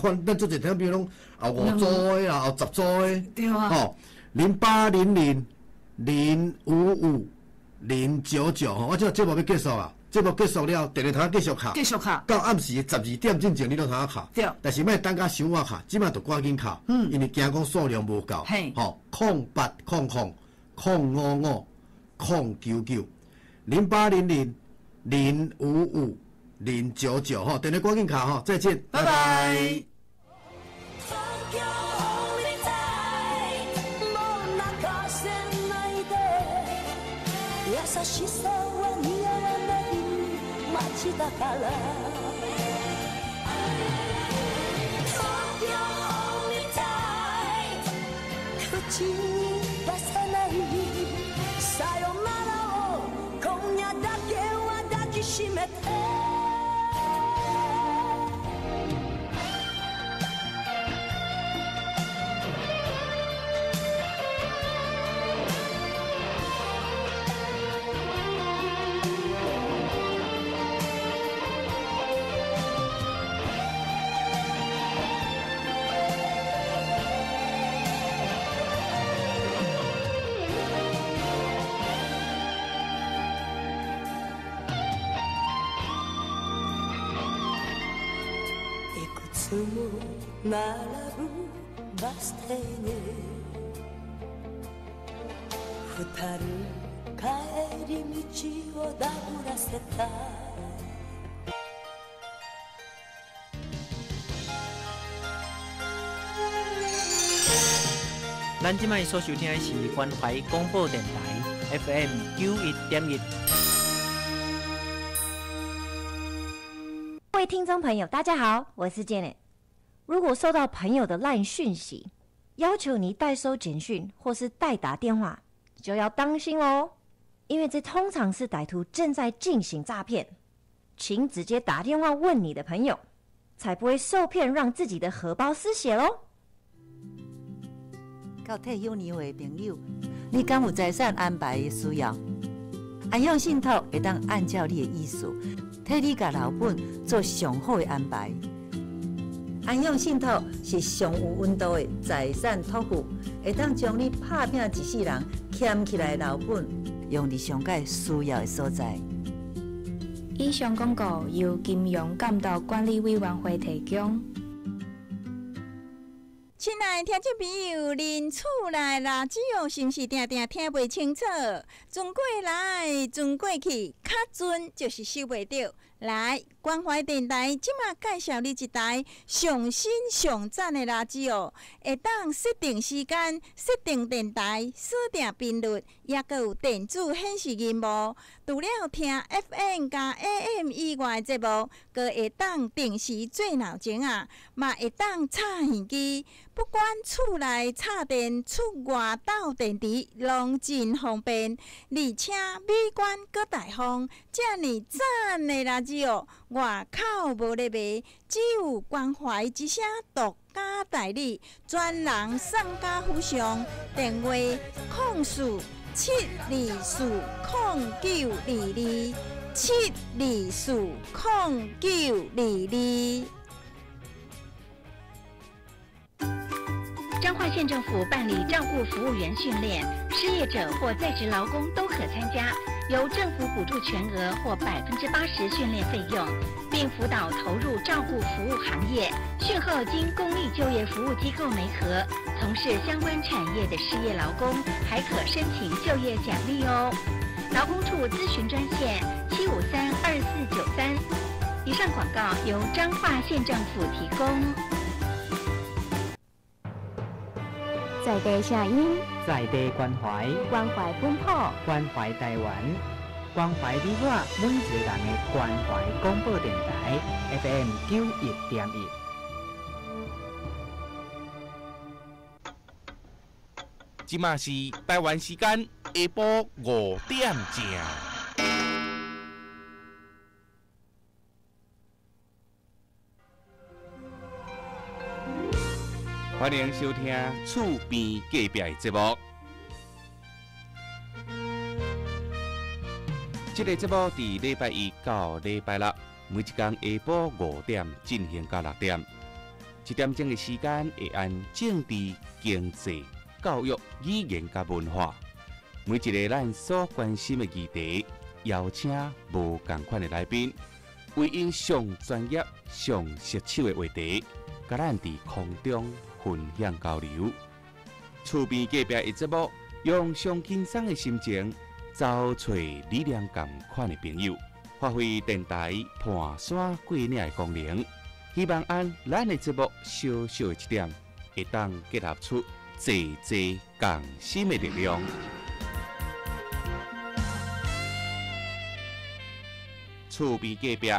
款，咱做一听，比如讲后五组的啦，后十组的，对啊，吼，0800055099吼，我这节目欲结束啊，节目结束了，电话通继续敲，继续敲，到暗时12点进前你拢通敲，对，但是莫等甲伤晚敲，这摆就赶紧敲，因为惊讲数量无够，吼，0800055099，0800055099吼，电话赶紧敲吼，再见，拜拜。優しさは似合わない街だから東京みたい口に出さないさよならを今夜だけは抱きしめて。並ぶバス停に二人帰り道をダブらせた。咱這擺所收聽的是關懷廣播電臺 FM 91.1。各位聽眾朋友，大家好，我是 Janet。如果收到朋友的 LINE 訊息，要求你代收簡訊或是代打電話，就要當心哦，因為這通常是歹徒正在進行詐騙。請直接打電話問你的朋友，才不會受騙，讓自己的荷包失血囉。到退休年歲的朋友，你敢有財產安排的需要？安享信託會當按照你的意思，替你共老本做上好的安排。安享信託是上有溫度的財產託付，會當將你打拼一世人儉起來的老本，用佇上蓋需要的所在。以上廣告由金融監督管理委員會提供。親愛的聽眾朋友，恁厝內垃圾哦，是毋是定定聽袂清楚？轉過來，轉過去，較準就是收袂著。來，關懷電臺這馬介紹你一台上新上讚的垃圾哦，會當設定時間、設定電臺、鎖定頻率，抑閣有電子顯示螢幕。除了聽 FM 佮 AM 以外的節目，閣會當定時做鬧鐘啊，嘛會當插耳機。不管厝內插電、出外鬥電池，攏真方便，而且美觀閣大方，遮爾讚的垃圾哦，外口無咧賣，只有關懷之聲獨家代理，專人送到府上。電話04-724-0922，724-0922。彰化縣政府辦理照顧服務員訓練，失業者或在職勞工都可參加，由政府補助全額或80%訓練費用，並輔導投入照顧服務行業。訓後經公立就業服務機構媒合，從事相關產業的失業勞工，還可申請就業獎勵哦。勞工處諮詢專線753-2493。以上廣告由彰化縣政府提供。在地聲音，在地關懷，關懷本土，關懷台灣，關懷你我每一個人的關懷廣播電臺 FM 91.1。這馬是台灣時間下晡5點正。歡迎收聽《厝邊隔壁》的節目。這個節目佇禮拜一到禮拜六，每一天下晡5點進行到6點。一点钟的时间会按政治、经济、教育、语言佮文化，每一个咱所关心的议题，邀请无仝款的来宾，为𪜶上专业、上熟手的话题，佮咱伫空中分享交流。厝边隔壁的节目，用上轻松的心情，走揣理念仝款的朋友，发挥电台伴山过岭的功能。希望按咱的节目小小的一点，会当结合出济济仝心的力量。厝边隔壁，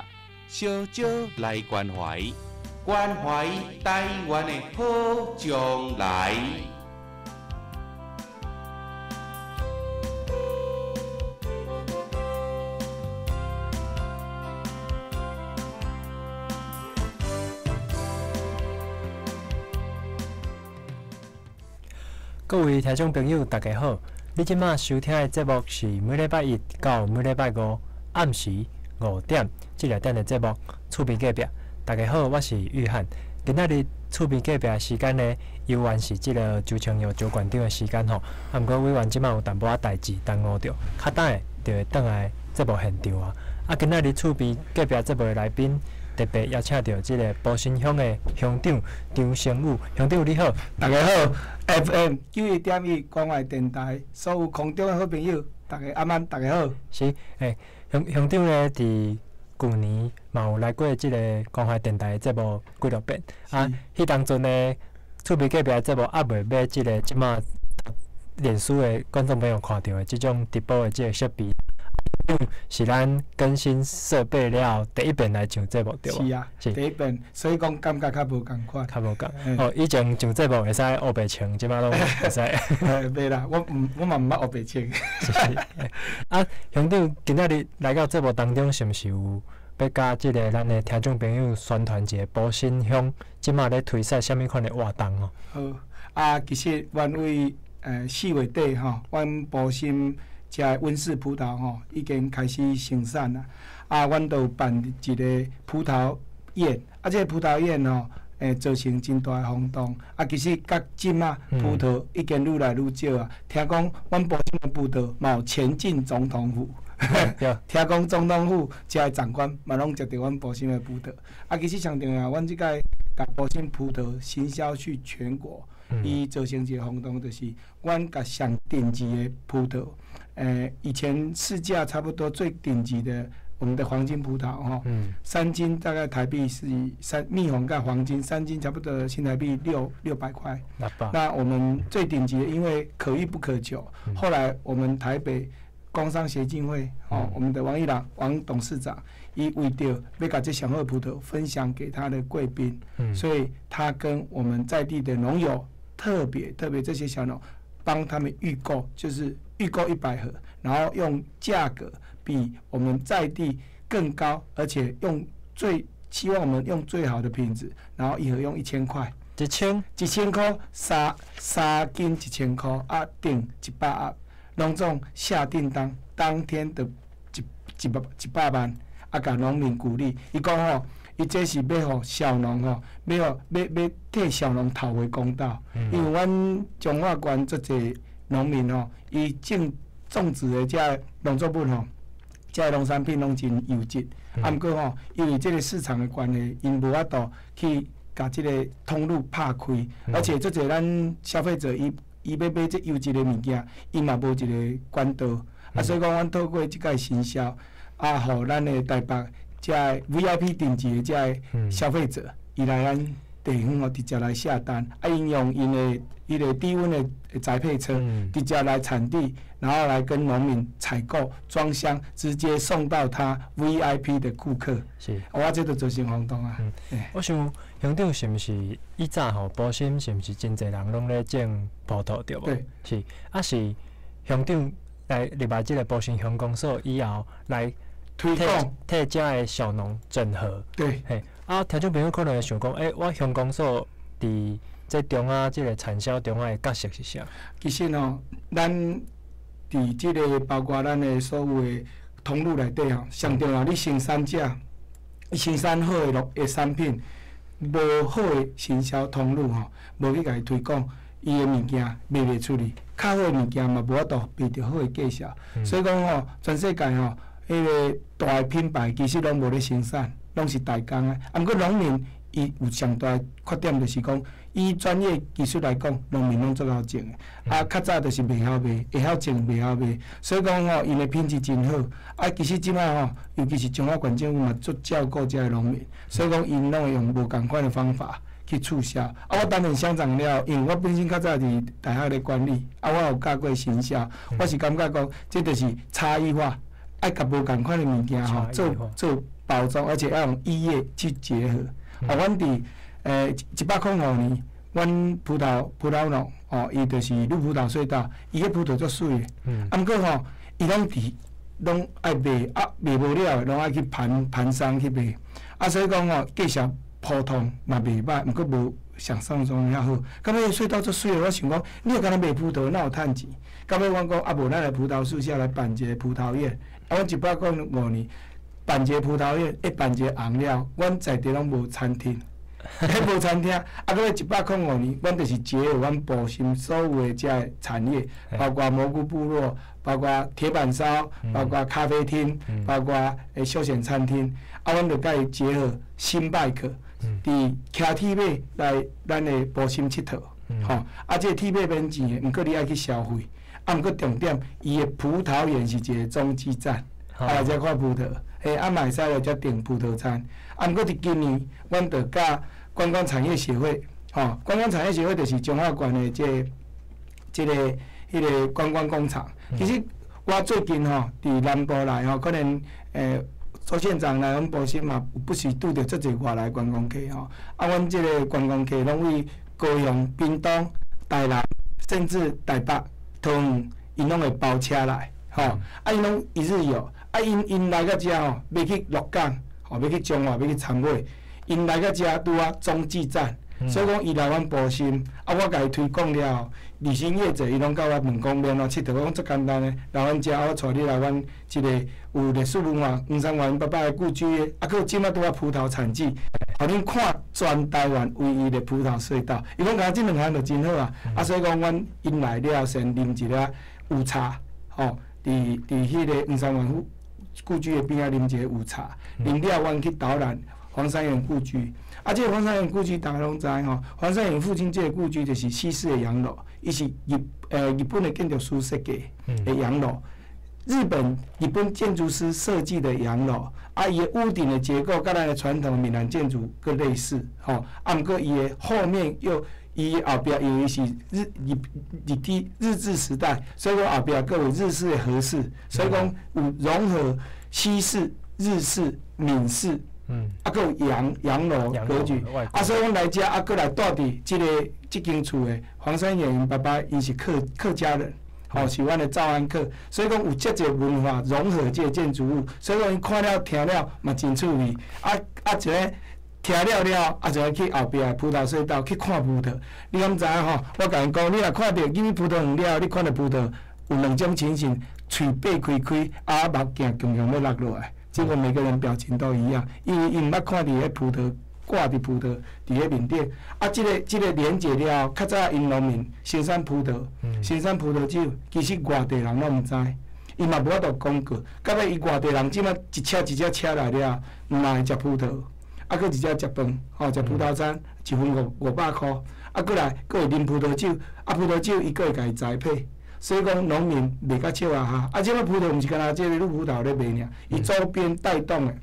小少来关怀，关怀台湾的好将来。各位听众朋友，大家好！你这马收听的节目是每礼拜一到每礼拜五暗时5点至6点的节目《厝边隔壁》。大家好，我是玉汉。今仔日厝边隔壁的时间呢，犹原是这个周清耀周馆长的时间吼。啊，毋过委员这马有淡薄仔代志耽误著，较等下就会转来节目现场啊。啊，今仔日厝边隔壁节目的来宾，特别邀请到这个埔心乡的乡长张成武，乡长你好。大家好，FM 91.1关怀电台所有空中的好朋友，大家晚安，大家好。是，乡长呢，伫旧年嘛有来过这个关怀电台的节目几落遍。啊，彼当阵呢，厝边隔壁的节目还未买这个这马脸书的观众朋友看到的这种直播的这个设备。是咱更新设备了后第一遍来上节目对无？是啊，是第一遍，所以讲感觉较无仝款。较无仝。哦，以前上节目会使乌白穿，这摆拢袂使。袂啦，我嘛毋捌乌白穿。是。啊，乡长今仔日来到节目当中，是毋是有欲佮这个咱的听众朋友宣传一下埔心乡这马咧推销啥物款的活动哦？好，啊，其实阮为4月底吼，阮埔心遮的温室葡萄吼，已经开始生产啦。啊，阮都有办一个葡萄宴，啊，这个葡萄宴吼，造成真大的轰动。啊，其实到这马葡萄已经愈来愈少啊。听讲阮埔心的葡萄嘛有前进总统府，听讲总统府遮的长官嘛拢食著阮埔心的葡萄。啊，其实上重要，阮这摆共埔心葡萄行销去全国，伊造成一个轰动，就是阮共上顶级的葡萄。以前市价差不多最顶级的，我们的黄金葡萄哈，3斤大概台币是蜜红跟黄金3斤差不多新台币600块。那我们最顶级的，因为可遇不可求，后来我们台北工商协进会哦，我们的王一朗王董事长，伊为著欲共这上好葡萄分享给他的贵宾，所以他跟我们在地的农友特别特别这些小农，帮他们预购，就是预购100盒，然后用价格比我们在地更高，而且用最希望我们用最好的品质，然后一盒用1000块，1000块，三斤1000块，啊，订100盒，农总下订单，当天就100万，啊，共农民鼓励，伊讲吼，伊这是欲予小农吼，欲替小农讨回公道，因为阮彰化县足济农民吼，伊种植的这农作物吼，这农产品拢真优质，啊，毋过吼，因为这个市场的关系，𪜶无法度去共这个通路拍开，而且足济咱消费者伊欲买这优质的物件，伊嘛无一个管道，啊，所以讲阮透过这个行销，啊，予咱的台北这 VIP 等级的这消费者，伊来咱地方哦，直接来下单，啊，𪜶用𪜶的彼个低温的宅配车，直接来产地，然后来跟农民采购装箱，直接送到他 VIP 的顾客。是，我这就造成轰动啊。我想乡长是毋是以早吼，埔心是毋是真济人拢咧种葡萄对无？对。是，啊是乡长来入来这个埔心乡公所以后，来推广替遮的小农整合。对。嘿，啊，听众朋友可能会想讲，我乡公所伫这中啊，这个产销中啊的角色是啥？其实吼，咱伫这个包括咱的所有的通路内底吼，上重要你生产者，你生产好的农的产品，無好的行銷通路吼，無去共伊推廣，伊的物件賣袂出去，較好的物件嘛無法度賣著好的價數。所以講吼，全世界吼，彼個大的品牌其實攏無咧生產，攏是代工的。啊，毋過農民伊有上大的缺點，就是講以專業技術來講，農民攏足𠢕種的。啊，較早就是袂曉賣，會曉種袂曉賣，所以講吼，𪜶的品質真好。啊，其實這擺吼，尤其是彰化縣政府嘛，足照顧這个農民，所以講𪜶攏會用無仝款的方法去促銷。啊，我擔任鄉長了後，因為我本身較早佇大學咧管理，啊，我有教過行銷，我是感覺講，這就是差異化，愛共無仝款的物件吼，做做包裝，而且要用異業去結合。啊，阮佇105年，阮葡萄農哦，伊就是綠葡萄隧道，伊彼葡萄足媠的，啊，毋過吼，伊攏佇攏愛賣，啊，賣無了的，攏愛去盤盤商去賣，啊，所以講吼，價數普通嘛袂歹，毋過無想像中遐好。到尾隧道足媠的，我想講，你若干焦賣葡萄，哪有趁錢？到尾阮講，啊，無咱來葡萄樹下來辦一個葡萄宴，啊，阮105年辦一個葡萄宴，一辦一個紅了，阮在地攏無餐廳。彼無餐廳，啊，閣105年，阮就是結合阮埔心所有的這个產業，包括蘑菇部落，包括鐵板燒，包括咖啡廳，包括休閒餐廳，啊，阮就共伊結合新拜客，佇騎鐵馬來咱的埔心𨑨迌，吼，啊，這个鐵馬免錢的，毋過你愛去消費，啊，毋過重點，伊的葡萄園是一個中繼站，啊，來遮看葡萄，嘿，啊，嘛會使來遮訂葡萄餐，啊，毋過佇今年，阮就佮觀光產業協會，吼，觀光產業協會就是彰化縣的這個、這個、彼個觀光工廠。其實我最近吼，佇南部來吼，可能周縣長來阮埔心嘛，不時拄著足濟外來觀光客吼。啊，阮這個觀光客攏為高雄、屏東、台南，甚至台北、桃園，𪜶攏會包車來，吼。啊，𪜶攏一日遊，啊，𪜶來到遮吼，欲去鹿港，吼，欲去彰化，欲去杉尾。𪜶來到遮拄仔中繼站，所以講伊來阮埔心，啊，我共伊推廣了後，旅行業者伊攏共我問講欲按怎𨑨迌，我講足簡單的，來阮遮，我帶你來阮這個有歷史文化黃山元爸爸的故居的，啊，閣有這擺拄仔葡萄產地，予恁看全台灣唯一的葡萄隧道。伊講共這兩項就真好啊，啊，所以講阮𪜶來了後先啉一下烏茶，吼，佇彼個黃山元故居的邊仔啉一个烏茶，啉了阮去導覽黃山園故居，啊，這個黃山園故居大家攏知吼。黃山園附近這個故居就是西式的洋樓，伊是日本的建築師設計的洋樓，日本建築師設計的洋樓，啊，伊的屋頂的結構佮咱的傳統閩南建築閣類似，吼，啊，毋過伊的後面又伊後壁因為是日治時代，所以講後壁閣有日式的和式，所以講有融合西式、日式、閩式。啊，閣有洋樓格局，啊，所以阮來遮啊，閣來住佇這間厝的黃山園爸爸，𪜶是客家人，吼，是阮的詔安客，所以講有遮濟文化融合這个建築物，所以講𪜶看了聽了嘛真趣味，啊啊一个聽了了，啊就去後壁葡萄隧道去看葡萄，你敢知影吼？我共𪜶講，你若看著入去葡萄園了，你看著葡萄有兩種情形，喙擘開開，啊目鏡強強欲落落來。結果每個人表情都一樣，因為𪜶毋捌看著彼葡萄掛佇葡萄佇彼面頂，啊，這個連結了後，較早𪜶農民生產葡萄，生產葡萄酒，其實外地人攏毋知，伊嘛無法度廣告。到尾伊外地人這擺一車一車車來了，毋但會食葡萄，啊，閣一隻食飯，吼，食葡萄餐，一份500箍，啊，閣來閣會啉葡萄酒，啊，葡萄酒伊閣會共伊栽培。所以講農民賣較少啊哈，啊，這擺葡萄毋是干焦這个綠葡萄咧賣爾，伊周邊帶動的，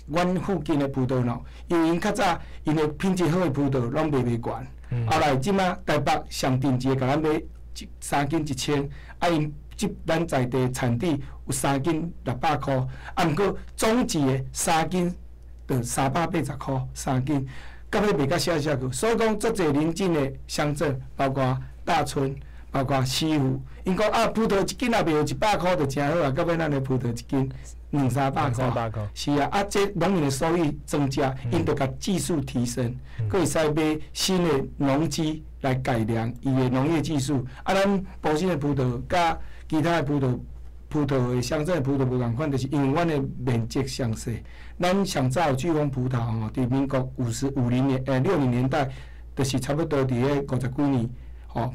阮附近的葡萄農，因為𪜶較早𪜶的品質好的葡萄攏賣袂懸，後來這擺台北上定一个共咱買3斤1000，啊，𪜶這咱在地產地有3斤600箍，啊，毋過總一个3斤就380箍3斤，到尾賣甲少少去，所以講足濟鄰近的鄉鎮，包括大村。包括西湖，𪜶講啊，葡萄一斤若賣有100箍就誠好啊，到尾咱的葡萄一斤兩三百箍，是啊，啊，這農民的收益增加，𪜶就共技術提升，閣會使買新的農機來改良伊的農業技術。啊，咱埔心的葡萄佮其他的葡萄葡萄的乡镇的葡萄無仝款，就是因為阮的面積上細。咱上早有巨峰葡萄吼，佇民國50年60年代，就是差不多佇彼50幾年，吼，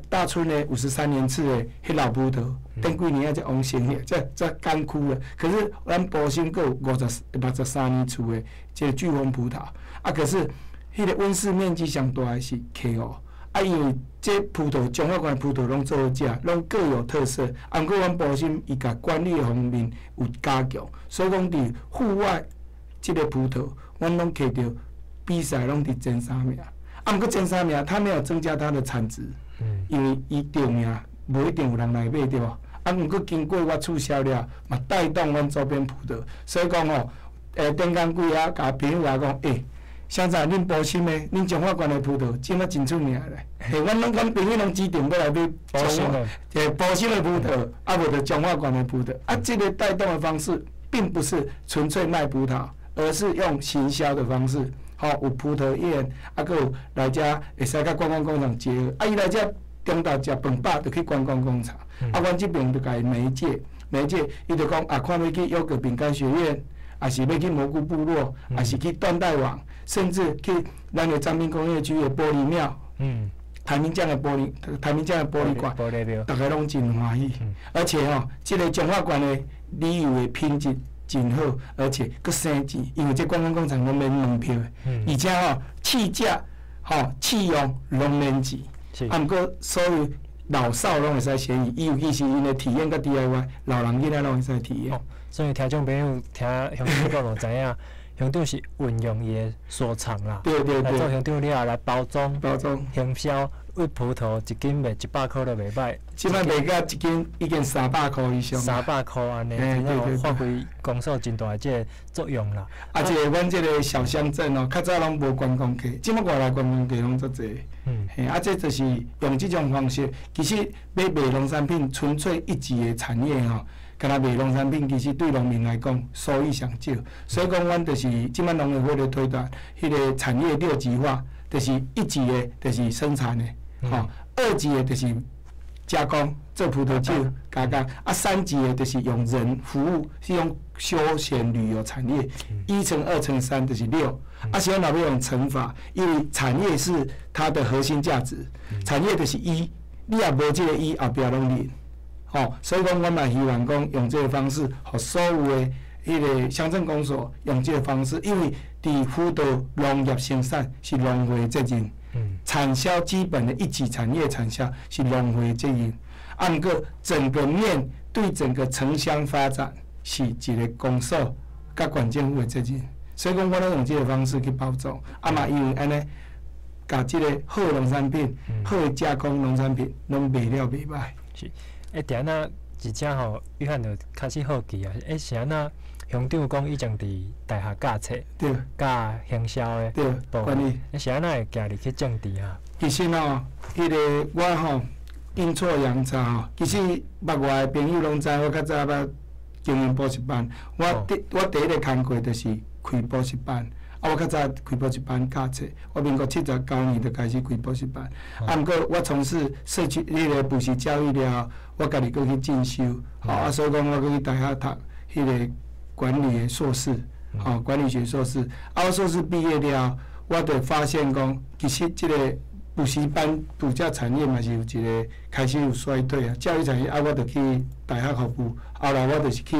大春的53年次的彼老葡萄，頂幾年仔才旺盛的，才乾枯了。可是咱埔心閣有50、63年次的這个巨峰葡萄，啊，可是彼个溫室面積上大的是溪湖。啊，因為這葡萄，彰化縣的葡萄攏做好食，攏各有特色。啊，毋過阮埔心伊共管理的方面有加強，所以講佇戶外這个葡萄，阮攏摕著比賽攏佇前三名。啊，毋過前三名，它沒有增加它的產值，因為伊著名，無一定有人來買，對無？啊，毋過經過我促銷了，嘛帶動阮周邊葡萄，所以講吼，頂工幾仔共朋友來講，欸，鄉長，恁埔心的，恁彰化縣的葡萄，這馬真出名咧。嘿，阮攏阮朋友攏指定欲來買埔心的，埔心的葡萄，啊無就彰化縣的葡萄。啊，這个帶動的方式，並不是純粹賣葡萄，而是用行銷的方式。吼，有葡萄園，啊，閣有來遮會使佮觀光工廠結合。啊，伊來遮中晝食飯飽，就去觀光工廠。啊，阮這邊就共伊媒介，媒介，伊就講啊，看欲去優格餅乾學院，抑是欲去蘑菇部落，抑是去緞帶網。甚至去咱的彰濱工業區的玻璃廟，台銘匠的玻璃，台銘匠的玻璃館，大家攏真歡喜。而且吼，這个彰化縣的旅遊的品質真好，而且閣省錢，因為這觀光工廠攏免門票的，而且吼試食、吼試用攏免錢。啊，毋過所有老少攏會使參與，尤其是𪜶的體驗佮 DIY，老人囡仔攏會使體驗。所以聽眾朋友聽鄉長講就知影。鄉長是運用伊的所長啦，來做鄉長了後來包裝、行銷，為葡萄一斤賣100箍都袂䆀。這擺賣到一斤已經300箍以上。300箍按呢，真正有發揮公所真大的這个作用啦。啊，這个阮這个小鄉鎮哦，較早攏無觀光客，這擺外來觀光客攏足濟。嘿，啊，這就是用這種方式，其實欲賣農產品，純粹一級的產業吼。敢若賣農產品，其實對農民來講收益上少，所以講阮就是這擺農委會咧推動彼个產業六級化，就是一級的，就是生產的，吼，二級的，就是加工做葡萄酒加工，啊，三級的，就是用人服務，是用休閒旅遊產業，一乘二乘三就是六，啊，是按怎欲用乘法，因為產業是它的核心價值，產業就是一，你若無這个一，後壁攏零。吼，所以講，阮嘛希望講用這个方式，予所有的彼个鄉鎮公所用這个方式，因為佇輔導農業生產是農會的責任，產銷基本的一級產業產銷是農會的責任。啊，毋過整個面對整個城鄉發展是一个公所佮縣政府的責任。所以講，阮攏用這个方式去包裝，啊嘛因為按呢，共這个好農產品、好的加工農產品攏賣了袂䆀。是。欸，佇按怎，而且吼，約翰就開始好奇啊，欸，是按怎鄉長講以前佇大學教冊，教行銷的，管理，欸，是按怎會行入去政治啊？其實吼，彼个我吼陰錯陽差吼，其實捌我的朋友攏知，我較早捌經營補習班，我第一个工課就是開補習班。啊，我較早開補習班教冊，我民國79年就開始開補習班。啊，毋過我從事社區彼个補習教育了後，我家己閣去進修，吼啊，所以講我閣去大學讀彼个管理的碩士，吼，管理學碩士。啊，我碩士畢業了後，我就發現講，其實這个補習班補教產業嘛是有一个開始有衰退啊，教育產業啊，我就去大學服務，後來我就是去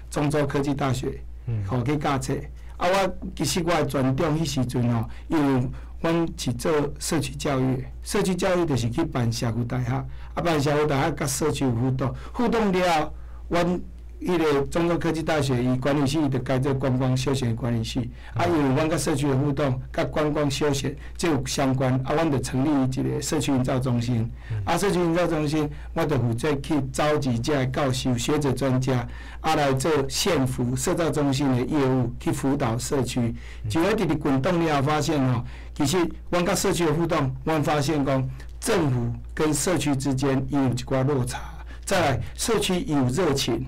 中州科技大學，吼，去教冊。啊，我其實我的專長彼時陣吼，因為阮是做社區教育，社區教育就是去辦社區大學，啊，辦社區大學佮社區有互動，互動了後，阮彼个中州科技大學伊管理系就改做觀光休閒管理系，啊，因為阮佮社區的互動，佮觀光休閒這有相關，啊，阮就成立一个社區營造中心，啊，社區營造中心，我就負責去召集這个教授、學者、專家，啊，來做縣府社造中心的業務，去輔導社區。就佇佇滾動了後發現吼，其實阮佮社區的互動，阮發現講政府跟社區之間伊有一寡落差。再來，社區有熱情。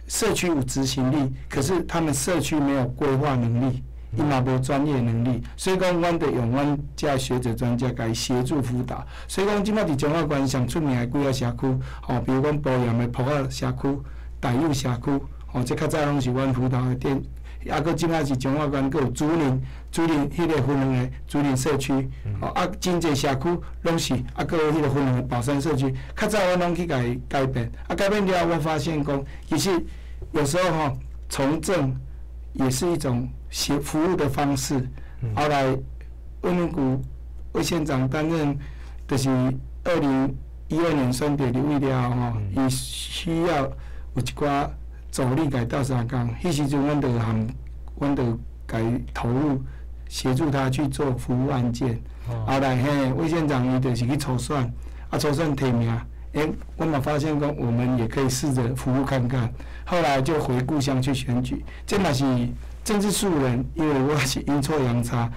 社區有執行力，可是他們社區沒有規劃能力，伊嘛無專業能力，所以講，阮得用阮遮學者專家共伊協助輔導。所以講，這擺佇彰化縣上出名的幾个社區，吼，比如講埔鹽的埔仔社區，大有社區，吼，這較早攏是阮葡萄的店，啊，閣這擺是彰化縣，閣有竹林，竹林彼個分園的竹林社區，吼，啊，真濟社區攏是，啊，閣有彼個分園的寶山社區，較早阮攏去共伊改變，啊，改變了後，我發現講，其實有時候吼，從政也是一種協服務的方式。後來魏明谷魏縣長擔任，就是2012年選著立委了後吼，伊需要有一寡助理共伊鬥相共，彼時陣阮就含，阮就共伊投入協助他去做服務案件。後來嘿，魏縣長伊就是去初選，啊初選提名，欸，我嘛發現講，我們也可以試著服務看看。後來就回故鄉去選舉，這嘛是政治素人，因為我是陰錯陽差，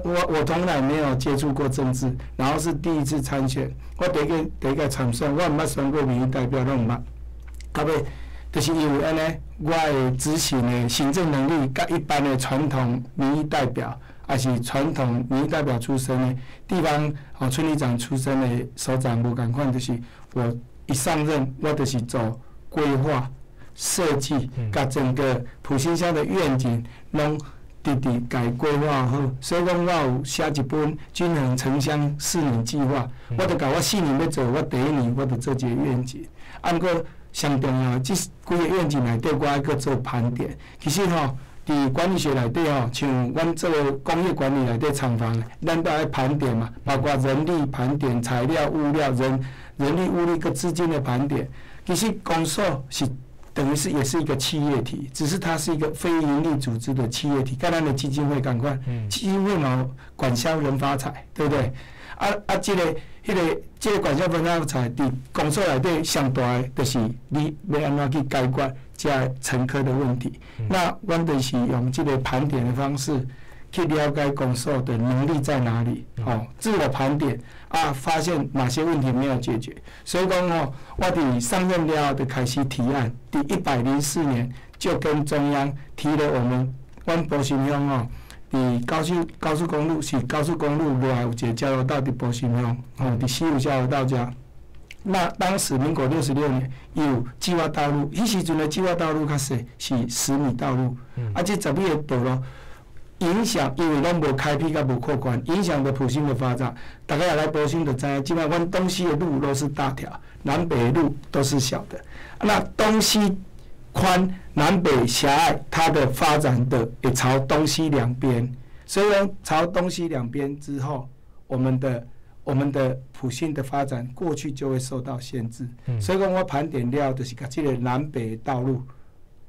我從來沒有接觸過政治，然後是第一次參選，我第一個參選，我毋捌選過民意代表，攏毋捌。到尾就是因為按呢，我的執行的行政能力，佮一般的傳統民意代表，抑是傳統民意代表出身的地方哦村里長出身的首長無仝款，就是我一上任，我就是做規劃設計，共整個埔心鄉的願景攏直直共伊規劃好。所以講，我有寫一本均衡城鄉4年計劃，我就共我四年欲做，我第一年我就做一個願景。啊，毋過上重要，這幾個願景內底，我愛閣做盤點。其實吼，佇管理學內底吼，像阮做工業管理內底廠房，咱都愛盤點嘛，包括人力盤點、材料、物料、人力、物力佮資金的盤點。其實公所是等於是也是一個企業體，只是它是一個非營利組織的企業體，佮咱的基金會仝款，基金會嘛管銷人發財，對不對？啊啊，這個、彼個、這個管銷人發財，佇公所內底上大的，就是你欲按怎去解決這沉疴的問題。那阮就是用這個盤點的方式去了解公所的能力在哪裡，哦，自我盤點啊，發現哪些問題沒有解決。所以講吼，我佇上任了後就開始提案，佇104年就跟中央提了我們阮埔心鄉吼，佇高速公路是高速公路落來有一個交流道佇埔心鄉，吼，佇西湖交流道遮。那當時民國66年有計劃道路，彼時陣的計劃道路較細，是10米道路，啊，這十米的道路影響，因為攏無開闢佮無擴寬，影響著埔心的發展。大家若來埔心就知影，這擺阮東西的路都是大條，南北路都是小的。那東西寬，南北狹隘，它的發展的會朝東西兩邊。所以講朝東西兩邊之後，我們的埔心的發展過去就會受到限制。所以講我盤點了，就是共這個南北道路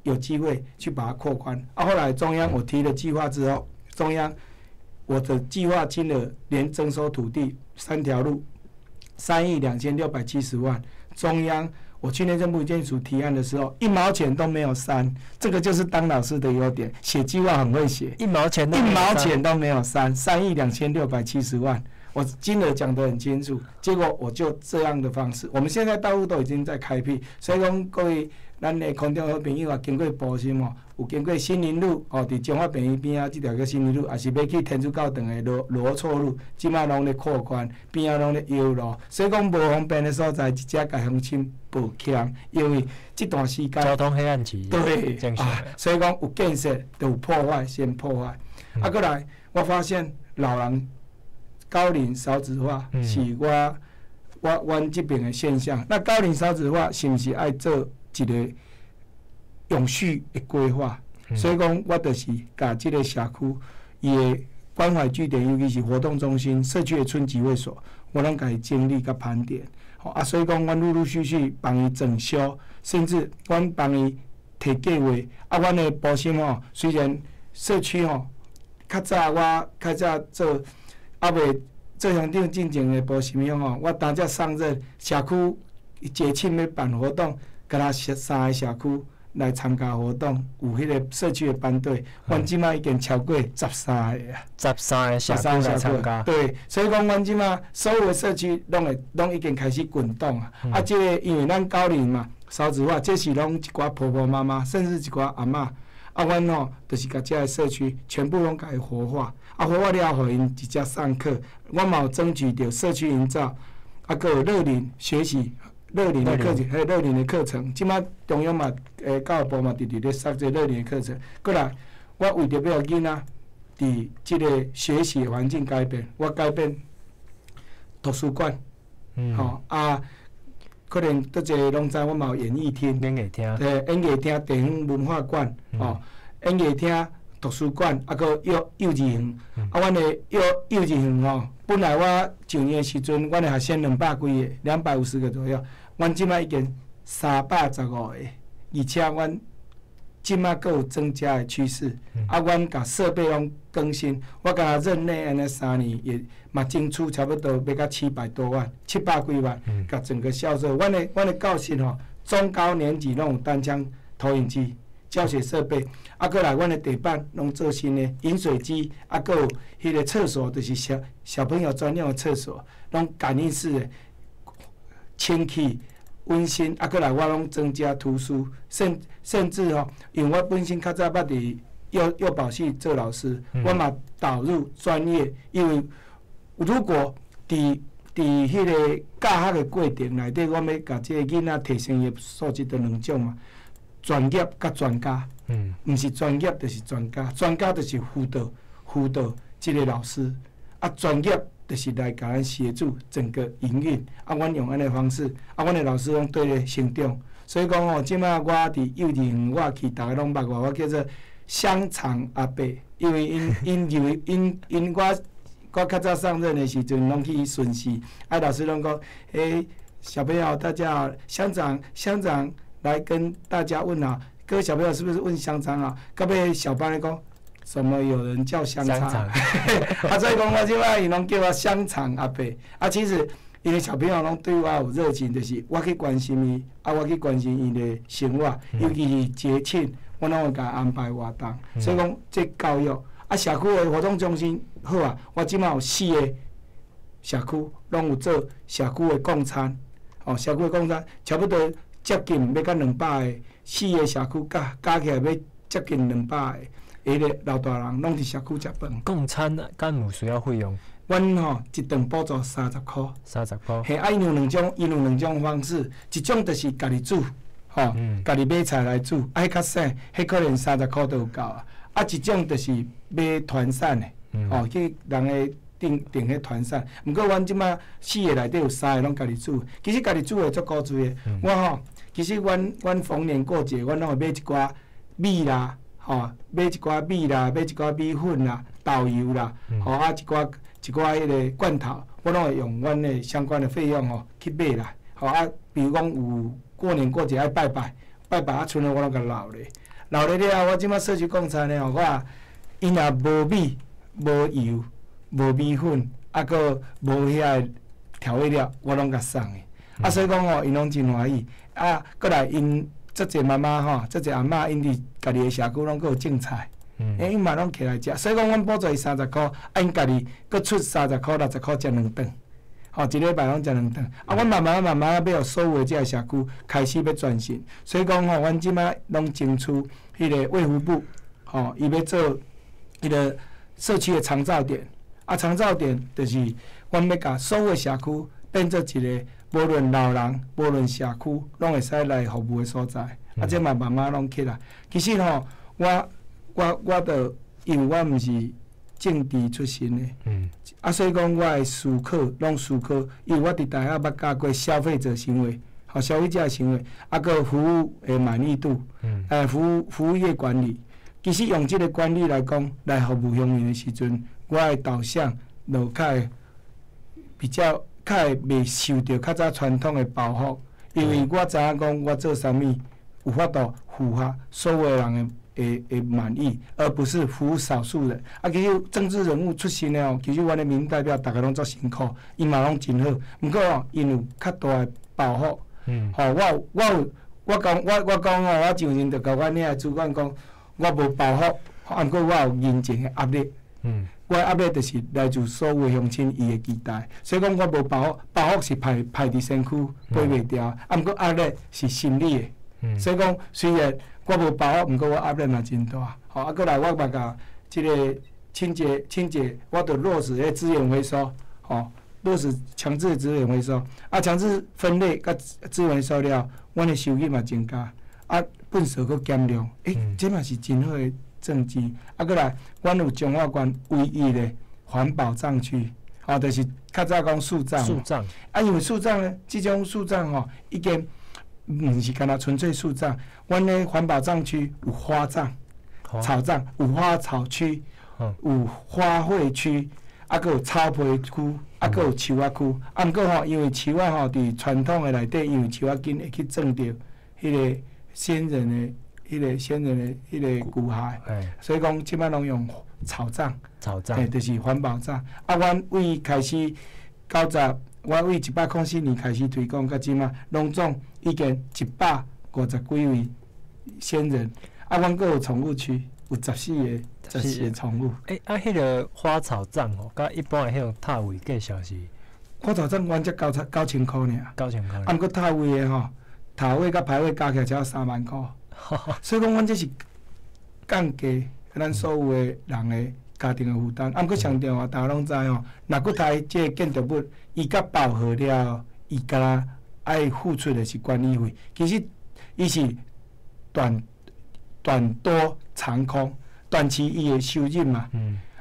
有機會去把它擴寬。啊，後來中央我提了計劃之後，中央我的計劃金額連徵收土地三條路3億2670萬，中央我去內政部建署提案的時候，一毛錢都沒有刪，這個就是當老師的優點，寫計劃很會寫，一毛錢一毛錢都沒有刪，3億2670萬，我金額講得很清楚，結果我就這樣的方式，我們現在道路都已經在開闢，所以講各位咱的空中好朋友啊，經過埔心吼，有經過新林路吼，佇彰化病院邊仔這條叫新林路，抑是欲去天主教堂的羅錯路，這擺攏咧擴寬，邊仔攏咧油路，所以講無方便的所在，直接共鄉親抱歉，因為這段時間交通黑暗期，對啊，所以講有建設就有破壞，先破壞。啊，閣來，我發現老人高齡少子化是我阮這邊的現象。那高齡少子化是毋是愛做一個永續的規劃？所以講，我就是共這個社區伊的關懷據點，尤其是活動中心、社區的村集會所，我攏共伊整理佮盤點。啊，所以講，阮陸陸續續幫伊整修，甚至阮幫伊提計劃。啊，阮的埔心吼，雖然社區吼，較早我較早做，猶未做鄉長進前的埔心鄉吼，我當才上任，社區節慶欲辦活動，敢若三個社區來參加活動，有彼個社區的班隊，阮這擺已經超過十三個啊！十三個社區來參加。對，所以講阮這擺所有的社區攏會攏已經開始滾動啊！啊，這個因為咱高齡嘛，少子化，這是攏一寡婆婆媽媽，甚至一寡阿嬤。啊，阮吼就是共這个社區全部攏共伊活化，啊，活化了後，予𪜶直接上課。阮嘛有爭取著社區營造，啊，閣有樂齡學習。樂齡的課程，彼樂齡的課程，這馬中央嘛，教育部嘛，直直咧設這樂齡的課程。過來，我為著欲予囡仔佇這个學習的環境改變，我改變圖書館，吼啊，可能佗一个攏知，阮嘛有演藝廳，演藝廳，對，演藝廳、地方文化館，吼，演藝廳、圖書館，啊，閣幼稚園，啊，阮的幼稚園吼，本來我上任的時陣，阮的學生200幾个，250個左右，阮這擺已經315個，而且阮這擺閣有增加的趨勢，啊，阮共設備攏更新，我敢若任內按呢3年也嘛爭取差不多欲到700多萬，700幾萬，共整個校舍，阮的教室吼，中高年級攏有單槍投影機。教學設備，啊，閣來阮的地板攏做新的，飲水機，啊，閣有彼个廁所，就是小朋友專用的廁所，攏感應式的，清氣溫馨，啊，閣來我攏增加圖書，甚至吼，因為我本身較早捌佇幼保系做老師，我嘛導入專業，因為如果佇彼个教學的過程內底，我欲共這个囡仔提升伊的素質，就兩種嘛。專業佮專家，毋是專業就是專家，專家就是輔導這个老師，啊，專業就是來共咱協助整個營運，啊，阮用按呢方式，啊，阮的老師攏綴咧成長，所以講吼，這馬我佇幼稚園我去，逐个攏捌我，我叫做香腸阿伯，因為𪜶認為𪜶我較早上任的時陣，攏去巡視，啊，老師攏講，欸，小朋友大家好，鄉長來跟大家問好，各位小朋友是不是問鄉長啊？到尾小班咧講，怎麼有人叫香腸？啊，所以講我這擺𪜶攏叫我香腸阿伯。啊，其實因為小朋友攏對我有熱情，就是我去關心伊，啊，我去關心𪜶的生活，尤其是節慶，我攏會共安排活動。所以講，這教育啊，社區的活動中心好啊，我這擺有四个社區，攏有做社區的共餐，哦，社區的共餐差不多。接近欲到200个，四个社區加起來欲接近200个，彼个老大人攏佇社區食飯。共餐敢有需要費用？阮吼一頓補助30箍。30箍。嘿，啊，𪜶有兩種，𪜶有兩種方式，一種就是家己煮，吼，家己買菜來煮，啊，彼較省，彼可能30箍就有夠啊。啊，一種就是買團膳的，吼，去人的訂彼團膳。毋過阮這馬四个內底有三个攏家己煮，其實家己煮的足古錐的。我吼，其實阮逢年過節，阮攏會買一寡米啦，吼，買一寡米啦，買一寡米粉啦、豆油啦，吼啊一寡彼个罐頭，我攏會用阮的相關的費用吼去買來，吼啊，比如講有過年過節愛拜拜，拜拜啊，賰了我攏共留咧，留咧了後，我這馬社區共餐的吼，我𪜶若無米、無油、無米粉，啊，閣無遐个調味料，我攏共送的。啊，所以講吼，𪜶攏真歡喜。啊，閣來𪜶足濟媽媽吼，足濟阿嬤，𪜶佇家己的社區攏閣有種菜，欸，𪜶嘛攏起來食。所以講，阮補助伊30箍，啊，𪜶家己閣出30箍、60箍食兩頓，吼，一禮拜攏食兩頓。啊，阮慢慢慢慢欲予所有的這个社區開始欲轉型。所以講吼，阮這馬攏爭取彼个衛福部，吼，伊欲做彼个社區的長照點。啊，長照點就是阮欲共所有的社區變做一个。無論老人，無論社區，攏會使來服務的所在。啊，這嘛慢慢攏起來。其實吼，我著因為我毋是政治出身的，啊，所以講我的思考攏思考，因為我佇大學捌教過消費者行為，吼，消費者的行為，啊，閣服務的滿意度，服務業管理。其實用這个管理來講，來服務鄉民的時陣，我的導向就較會比較。較會袂受著較早傳統的包袱，因為我知影講我做啥物有法度符合所有人的滿意，而不是服務少數人。啊，其實政治人物出身的哦，其實阮的民代表逐个攏足辛苦，𪜶嘛攏真好。毋過哦，𪜶有較大的包袱。吼，我講吼，我上任就共阮遐主管講，我無包袱，毋過我有人情的壓力。我的壓力就是來自所有鄉親伊的期待，所以講我無包袱，包袱是排佇身軀背袂牢，啊，毋過壓力是心理的。所以講雖然我無包袱，毋過我壓力嘛真大。吼，啊，閣來我嘛共這个清潔，我著落實彼資源回收，吼，落实强制资源回收，啊，强制分类佮资源回收了，阮的收入嘛增加，啊，粪扫阁减量，这嘛是真好的政绩。啊，阁来，阮有彰化县唯一的环保葬区，哦，就是较早讲树葬。树葬。啊，因为树葬呢，这种树葬吼，已经毋是干焦纯粹树葬，阮的环保葬区有花葬、草葬，有花草区，有花卉区，啊，阁有草皮区。啊，阁有树仔区，啊，毋过吼，因为树仔吼，伫传统的内底，因为树仔根会去撞著彼个先人的、彼个先人的彼个骨骸，所以讲这摆拢用草葬，草葬，嘿，就是环保葬。啊，阮为开始90，我为104年开始推广，到这摆，拢总已经150几位先人。啊，阮阁有宠物区，有14个。14个宠物。啊，彼个花草葬吼，佮一般的彼种塔位计数是？花草葬，阮才9000箍尔。9000箍。啊，毋过塔位的吼，塔位佮牌位加起来才要3万箍。所以讲，阮这是降低咱所有的人的家庭的负担。啊，毋过上重要，大家拢知吼，若阁刣这个建筑物，伊佮饱和了，伊敢若爱付出的是管理费。其实，伊是短短多长空。短期伊会收入嘛，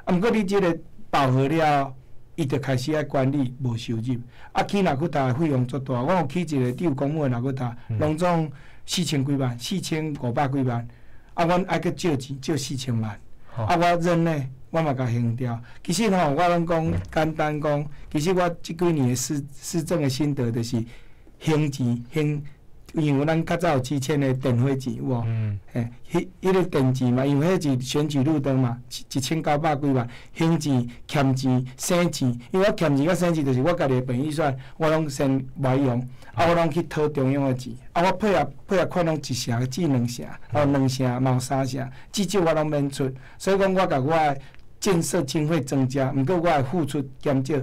啊，毋过你这个饱和了，伊就开始爱管理，无收入。啊，起纳骨塔的费用足大，我有起一个伫有公墓的纳骨塔，拢总4000几万，4500几万。啊，阮爱阁借钱，借4000万。啊，我任内我嘛共还掉。其实吼，我拢讲简单讲，其实我这几年的市政的心得就是还钱还。因为咱较早有7000的电火钱有无？嘿，彼个电钱嘛，因为彼是选举路灯嘛，1900几万，还钱、欠钱、省钱。因为我欠钱佮省钱，就是我家己的本预算，我拢先袂用，啊，我拢去讨中央的钱，啊，我配合款拢1成至2成，哦，2成嘛有3成，至少我拢免出。所以讲，我共我的建设经费增加，毋过我的付出减少。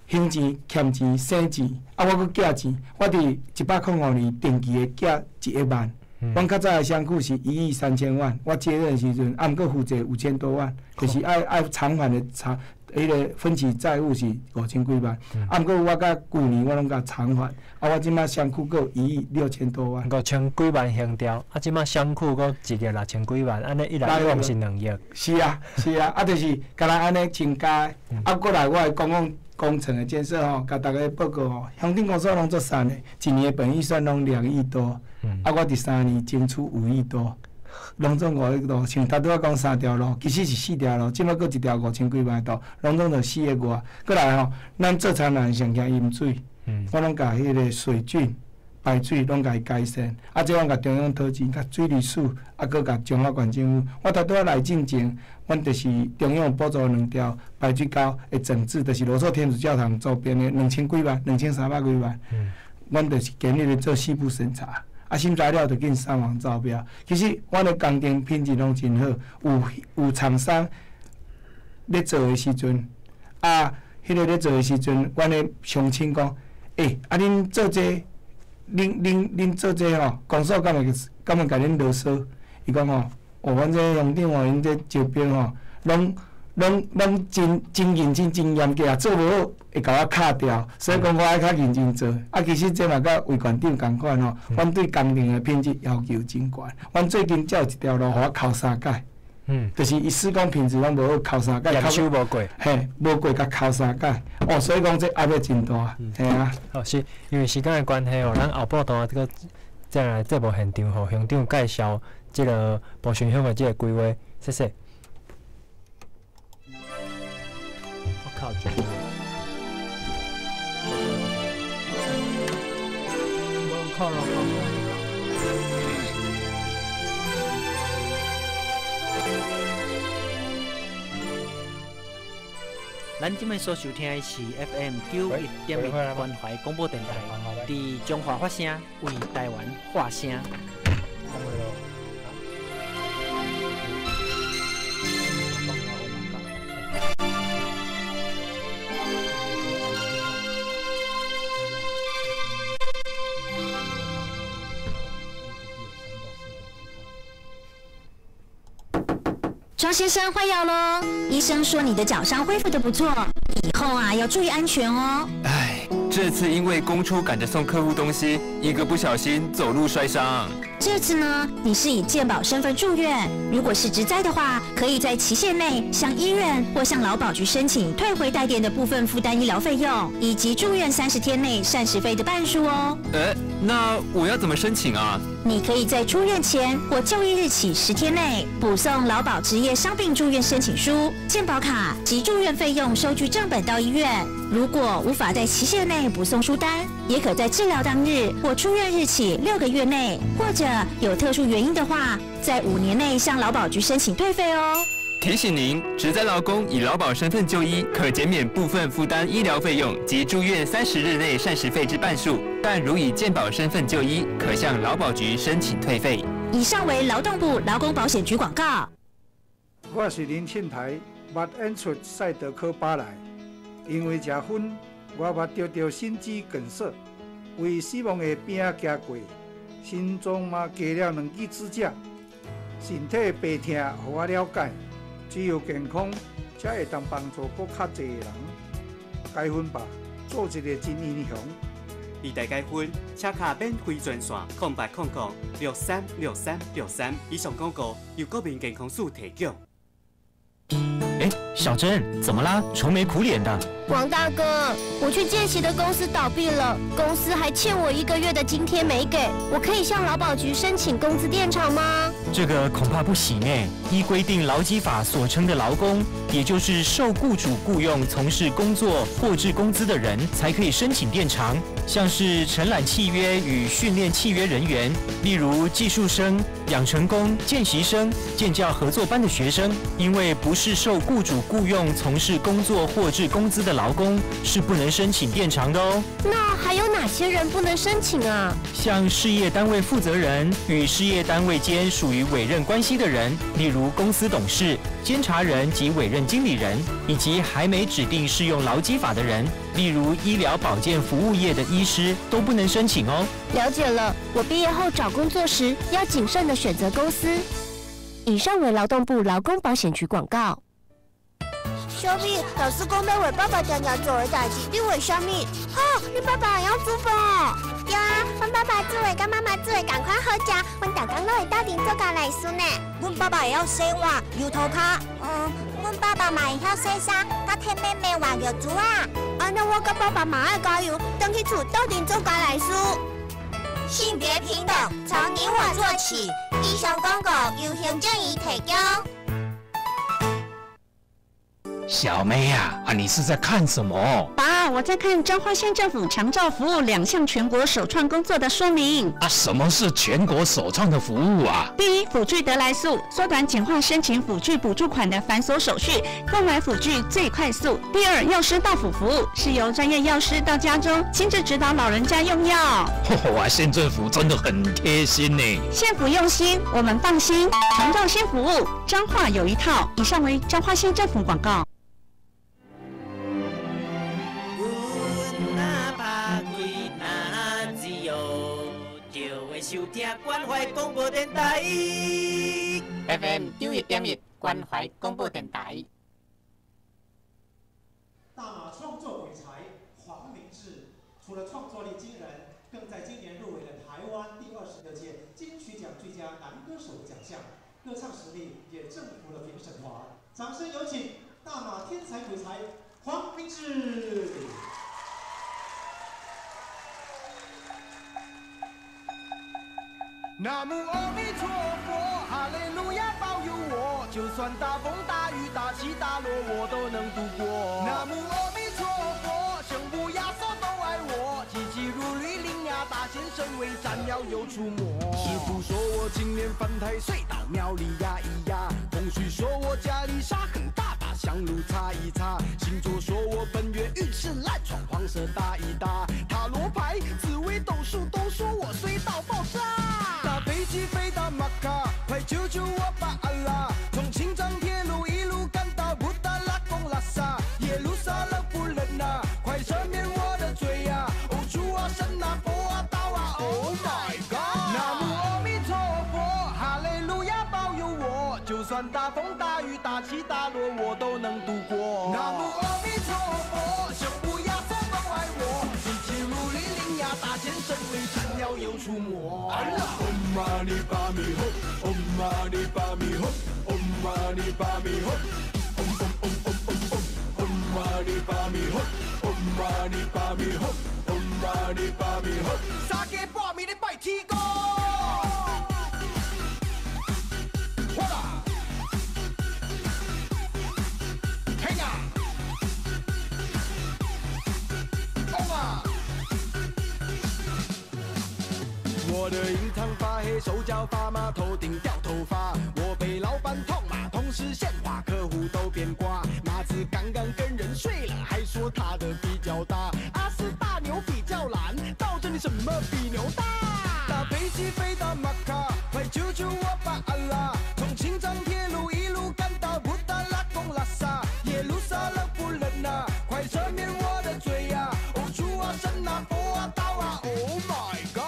还钱、欠钱、省钱，啊，我阁寄钱。我伫105年定期的寄1亿万。阮较早的双库是1亿3千万，我接任的时阵，啊，毋过负债5000多万，就是爱偿还的偿，彼个分期债务是5000几万。啊，毋过我甲旧年我拢共偿还，啊，我这摆双库阁有1亿6千多万。5000几万还掉，啊，这摆双库阁1亿6千几万，按呢一来一往是2亿。是啊，是啊，啊，就是敢若按呢增加，啊，过来我的公共工程的建设吼，共大家报告吼，乡镇公所拢足散的，一年的本预算拢2亿多，啊，我伫3年争取5亿多，拢总5亿多。像头拄仔讲3条路，其实是4条路，这摆阁一条5000几万的路，拢总就4亿外。阁来吼，咱做田人上惊饮水，我拢共彼个水圳、排水拢共伊改善，啊，这阮共中央讨钱，共水利署，啊，阁共彰化县政府。我头拄仔来进前，阮就是中央补助2条排水沟的整治，就是罗素天主教堂周边的2000几万、2300几万。阮就是今日咧做细部审查，啊，审查了就紧上网招标。其实阮的工程品质拢真好，有厂商咧做的时阵，啊，彼个咧做的时阵，阮的乡亲讲，啊，恁做这个。恁做这吼，公所敢会共恁啰嗦？伊讲吼，哦，阮这乡长吼，𪜶这招标吼，拢真认真、真严格啊，做无好会共我卡掉，所以讲我爱较认真做。啊，其实这嘛佮魏县长仝款吼，阮对工程的品质要求真悬。阮最近才有一条路，予我抠3摆。就是伊施工品质拢无好，抠3摆。验收无过。嘿，无过共抠3摆。哦，所以讲这压力真大，嘿啊。哦，是因为时间的关系哦，咱后半段这个再来节目现场，予乡长介绍这个埔心乡的这个规划，谢谢。我靠！无靠了。咱这摆所收听的是 FM 91.1关怀广播电台，伫彰化发声，为台湾发声。庄先生换药喽！医生说你的脚伤恢复得不错，以后后啊要注意安全哦。哎，这次因为公出赶着送客户东西，一个不小心走路摔伤。这次呢，你是以健保身份住院，如果是职灾的话，可以在期限内向医院或向劳保局申请退回代垫的部分负担医疗费用，以及住院30天内膳食费的半数哦。那我要怎么申请啊？你可以在出院前或就医日起10天内补送劳保职业伤病住院申请书、健保卡及住院费用收据正本到医院。如果无法在期限内补送书单，也可在治疗当日或出院日起6个月内，或者有特殊原因的话，在5年内向劳保局申请退费哦。提醒您，职灾劳工以劳保身份就医，可减免部分负担医疗费用及住院30日内膳食费之半数；但如以健保身份就医，可向劳保局申请退费。以上为劳动部劳工保险局广告。我是林庆台，捌演出赛德克巴莱，因为食薰，我捌得著心肌梗塞，为死亡的边仔行过，心脏嘛加了2支支架，身体病痛，予我了解。只有健康，才会当帮助阁较济的人。解薰吧，做一个真英雄。二代解薰，车卡免费专线：0800 636363。以上广告由国民健康署提供。哎，小珍，怎么啦？愁眉苦脸的。王大哥，我去见习的公司倒闭了，公司还欠我1个月的津贴没给，我可以向劳保局申请工资垫偿吗？这个恐怕不行哎。依规定，劳基法所称的劳工，也就是受雇主雇佣从事工作获致工资的人，才可以申请垫偿。像是承揽契约与训练契约人员，例如技术生、养成工、见习生、建教合作班的学生，因为不是受雇主雇佣从事工作获致工资的劳工，是不能申请垫偿的哦。那还有哪些人不能申请啊？像事业单位负责人与事业单位间属于委任关系的人，例如公司董事、监察人及委任经理人，以及还没指定适用劳基法的人，例如医疗保健服务业的医师，都不能申请哦。了解了，我毕业后找工作时要谨慎地选择公司。以上为劳动部劳工保险局广告。小米，老师讲欲为爸爸定定做的代志，你为啥物？吼，你爸爸会晓煮饭？对啊，阮爸爸煮的佮妈妈煮的仝款好食，阮逐工拢会斗阵做家内事呢。阮爸爸会晓洗碗、油涂跤。阮爸爸嘛会晓洗衫，佮替妹妹换尿苴仔。按呢，我佮爸爸嘛爱加油，转去厝斗阵做家内事。性别平等，从你我做起。以上广告由行政院提供。小妹啊，你是在看什么？爸，我在看彰化县政府长照服务2项全国首创工作的说明。啊，什么是全国首创的服务啊？第一，辅具得来速，缩短简化申请辅具补助款的繁琐手续，购买辅具最快速。第二，药师到府服务，是由专业药师到家中亲自指导老人家用药。哇，县政府真的很贴心呢。县府用心，我们放心。长照新服务，彰化有一套。以上为彰化县政府广告。收听关怀广播电台，FM 91.1关怀广播电台。大马创作鬼才黄明志，除了创作力惊人，更在今年入围了台湾第26届金曲奖最佳男歌手的奖项，歌唱实力也征服了评审团。掌声有请大马天才鬼才黄明志。南无阿弥陀佛，哈利路亚保佑我，就算大风大雨大起大落，我都能度过。南无阿弥陀佛，圣母耶稣都爱我，急急如律令呀，大显神威，斩妖又除魔。师父说我今年犯太岁，到庙里压一压。风水说我家里沙很大，把香炉擦一擦。星座说我本月运势烂，穿黄色搭一搭。塔罗牌、紫微斗数都说我衰到爆炸。搭飞机飞到马卡，快救救我吧阿拉！从青藏铁路一路赶到布达拉宫拉萨，耶路撒冷不冷啊，快赦免我的罪啊！哦主啊神啊佛啊道啊，Oh my God！南无阿弥陀佛，哈利路亚保佑我，就算大风大雨大起大落，我都能度过。南无阿弥陀佛。大显神威，斩妖又除魔。唵嘛呢叭咪吽，唵嘛呢叭咪吽，唵嘛呢叭咪吽，唵唵唵唵唵唵，唵嘛呢叭咪吽，唵嘛呢叭咪吽，唵嘛呢叭咪吽，三更半暝咧拜天公。我的印堂发黑，手脚发麻，头顶掉头发。我被老板痛骂，同事闲话，客户都变卦。马子刚刚跟人睡了，还说他的比较大。阿斯大牛比较懒，到这里什么比牛大？搭飞机飞到马卡，快救救我吧阿拉！从青藏铁路一路赶到布达拉宫拉萨，耶路撒冷不冷啊，快赦免我的罪呀！哦主啊神啊佛啊道啊，Oh my God！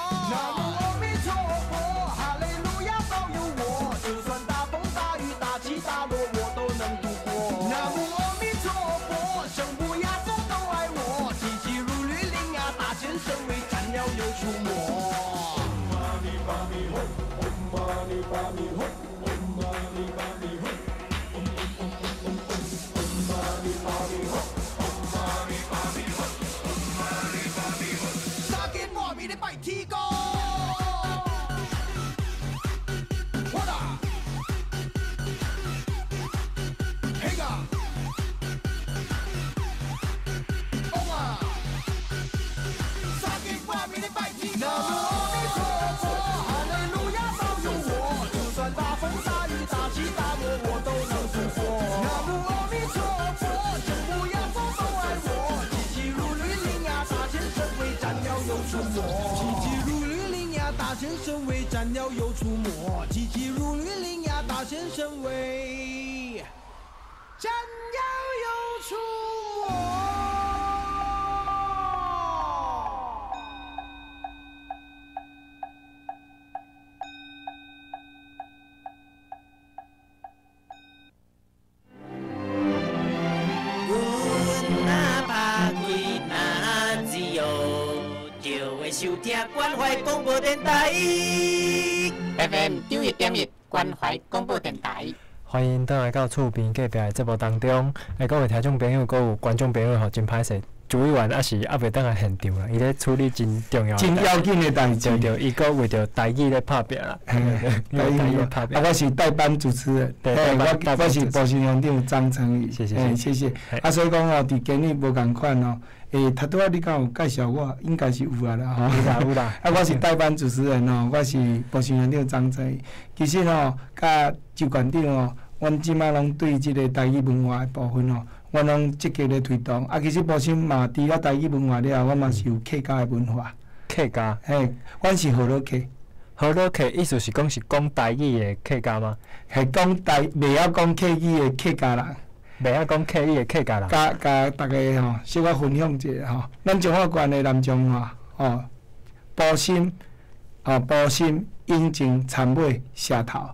又出没，急急如律令呀，大显神威，斩妖又除魔。阮若拍开哪子哟，就会收听关怀广播电台。FM 91.1关怀广播电台，欢迎转来到厝边隔壁的节目当中。各位听众朋友，阁有观众朋友吼，真歹势，朱委员犹未转来现场啦，伊咧处理真重要、真要紧的代志。对对，伊阁为著台语咧拍拼啦。台语咧拍拼。啊，我是代班主持人，我是埔心乡长张成宇。谢谢，谢谢。啊，所以讲哦，伫今日无仝款哦。头拄仔你敢有介绍我？应该是有啊啦吼。有啦有啦。啊，我是代班主持人哦，我是埔心乡长张成宇。其实吼，佮周县长哦，阮这摆拢对这个台语文化的部分吼，阮拢积极咧推动。啊，其实埔心嘛，除了台语文化了后，阮嘛是有客家的文化。客家。嘿，阮是河洛客。河洛客意思是讲是讲台语的客家吗？系讲台，袂晓讲客语的客家人。袂晓讲客语的客家人。共大家吼，小可分享一下吼。咱彰化县的南彰化吼，埔心吼，埔心、永靖、杉尾、社头，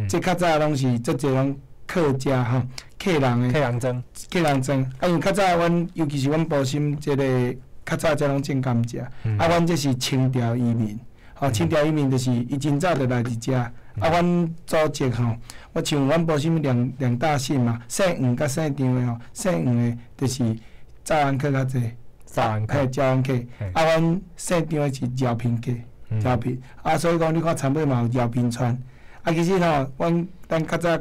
这较早拢是足济拢客家吼，客人的。客人庄。客人庄，啊，因为较早阮，尤其是阮埔心这个较早才拢种甘蔗，啊，阮这是清朝移民，吼，清朝移民就是伊真早就来伫遮。啊，阮祖籍吼，我像阮埔心两大姓嘛，姓黄佮姓张的吼，姓黄的就是早安客较济，早安客，嘿，早安客。啊，阮姓张的是饶平客，饶平。啊，所以讲你看田尾嘛有饶平村。啊，其实吼，咱较早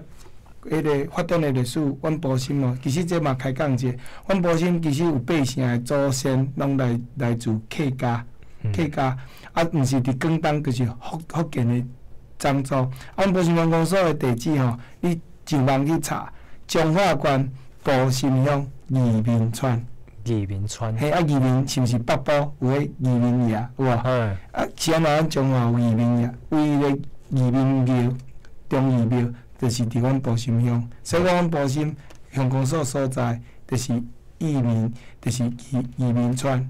彼个发展的历史，阮埔心哦，其实这嘛开讲者，阮埔心其实有八成的祖先拢来自客家，客家，啊，毋是伫广东，就是福建的。漳州，啊，阮埔心乡公所的地址吼，你上网去查，彰化县埔心乡义民村。义民村。嘿，啊，义民是毋是北部有彼义民爷有无？啊，是按怎阮彰化有义民爷，唯一个义民庙，忠义庙，就是伫阮埔心乡。所以讲，阮埔心乡公所所在，就是义民，就是义民村。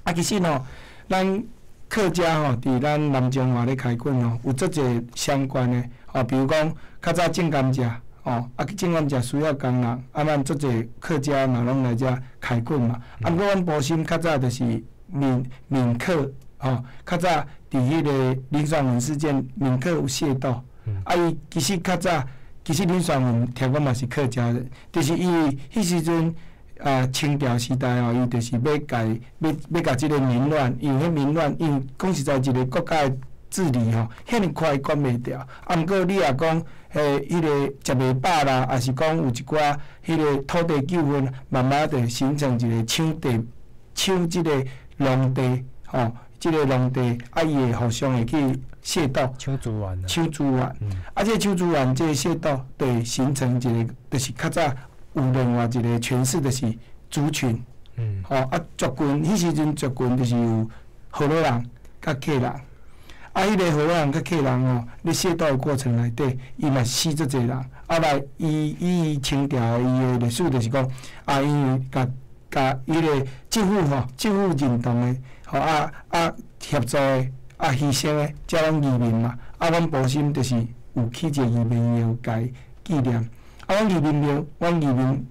啊，其实吼，咱客家吼，伫咱南彰化咧开垦吼，有足济相关的吼，比如讲较早种甘蔗，吼，啊，政府诚需要工人，啊，咱足濟客家嘛攏來遮開墾嘛。啊，毋過阮埔心較早就是閩閩客，吼，較早佇彼个林爽文事件，閩客有械鬥。啊，伊其實較早，其實林爽文聽講嘛是客家人，就是因為彼時陣啊，清朝時代吼，伊就是欲共欲欲共這个民亂，因為彼民亂，因為講實在一个國家的治理吼，遐爾快管袂牢。啊，毋過你若講，彼个食袂飽啦，抑是講有一寡彼个土地糾紛，慢慢就形成一个搶地、搶這个農地，吼，這个農地，啊，伊會互相會去械鬥，搶資源，搶資源，啊，這個搶資源，這個械鬥，就會形成一个，就是較早有另外一个詮釋，就是族群，吼，啊，族群，彼時陣族群就是有河洛人佮客人。啊，彼个河洛人佮客人吼，咧械鬥的過程內底，伊嘛死足濟人。啊來，伊伊清朝的伊的歷史就是講，啊，因為共共彼个政府吼，政府認同的，吼啊啊協助的，啊犧牲的，遮攏移民嘛。啊，阮埔心就是有起一個移民廟，共伊紀念。啊，阮移民廟，阮移民，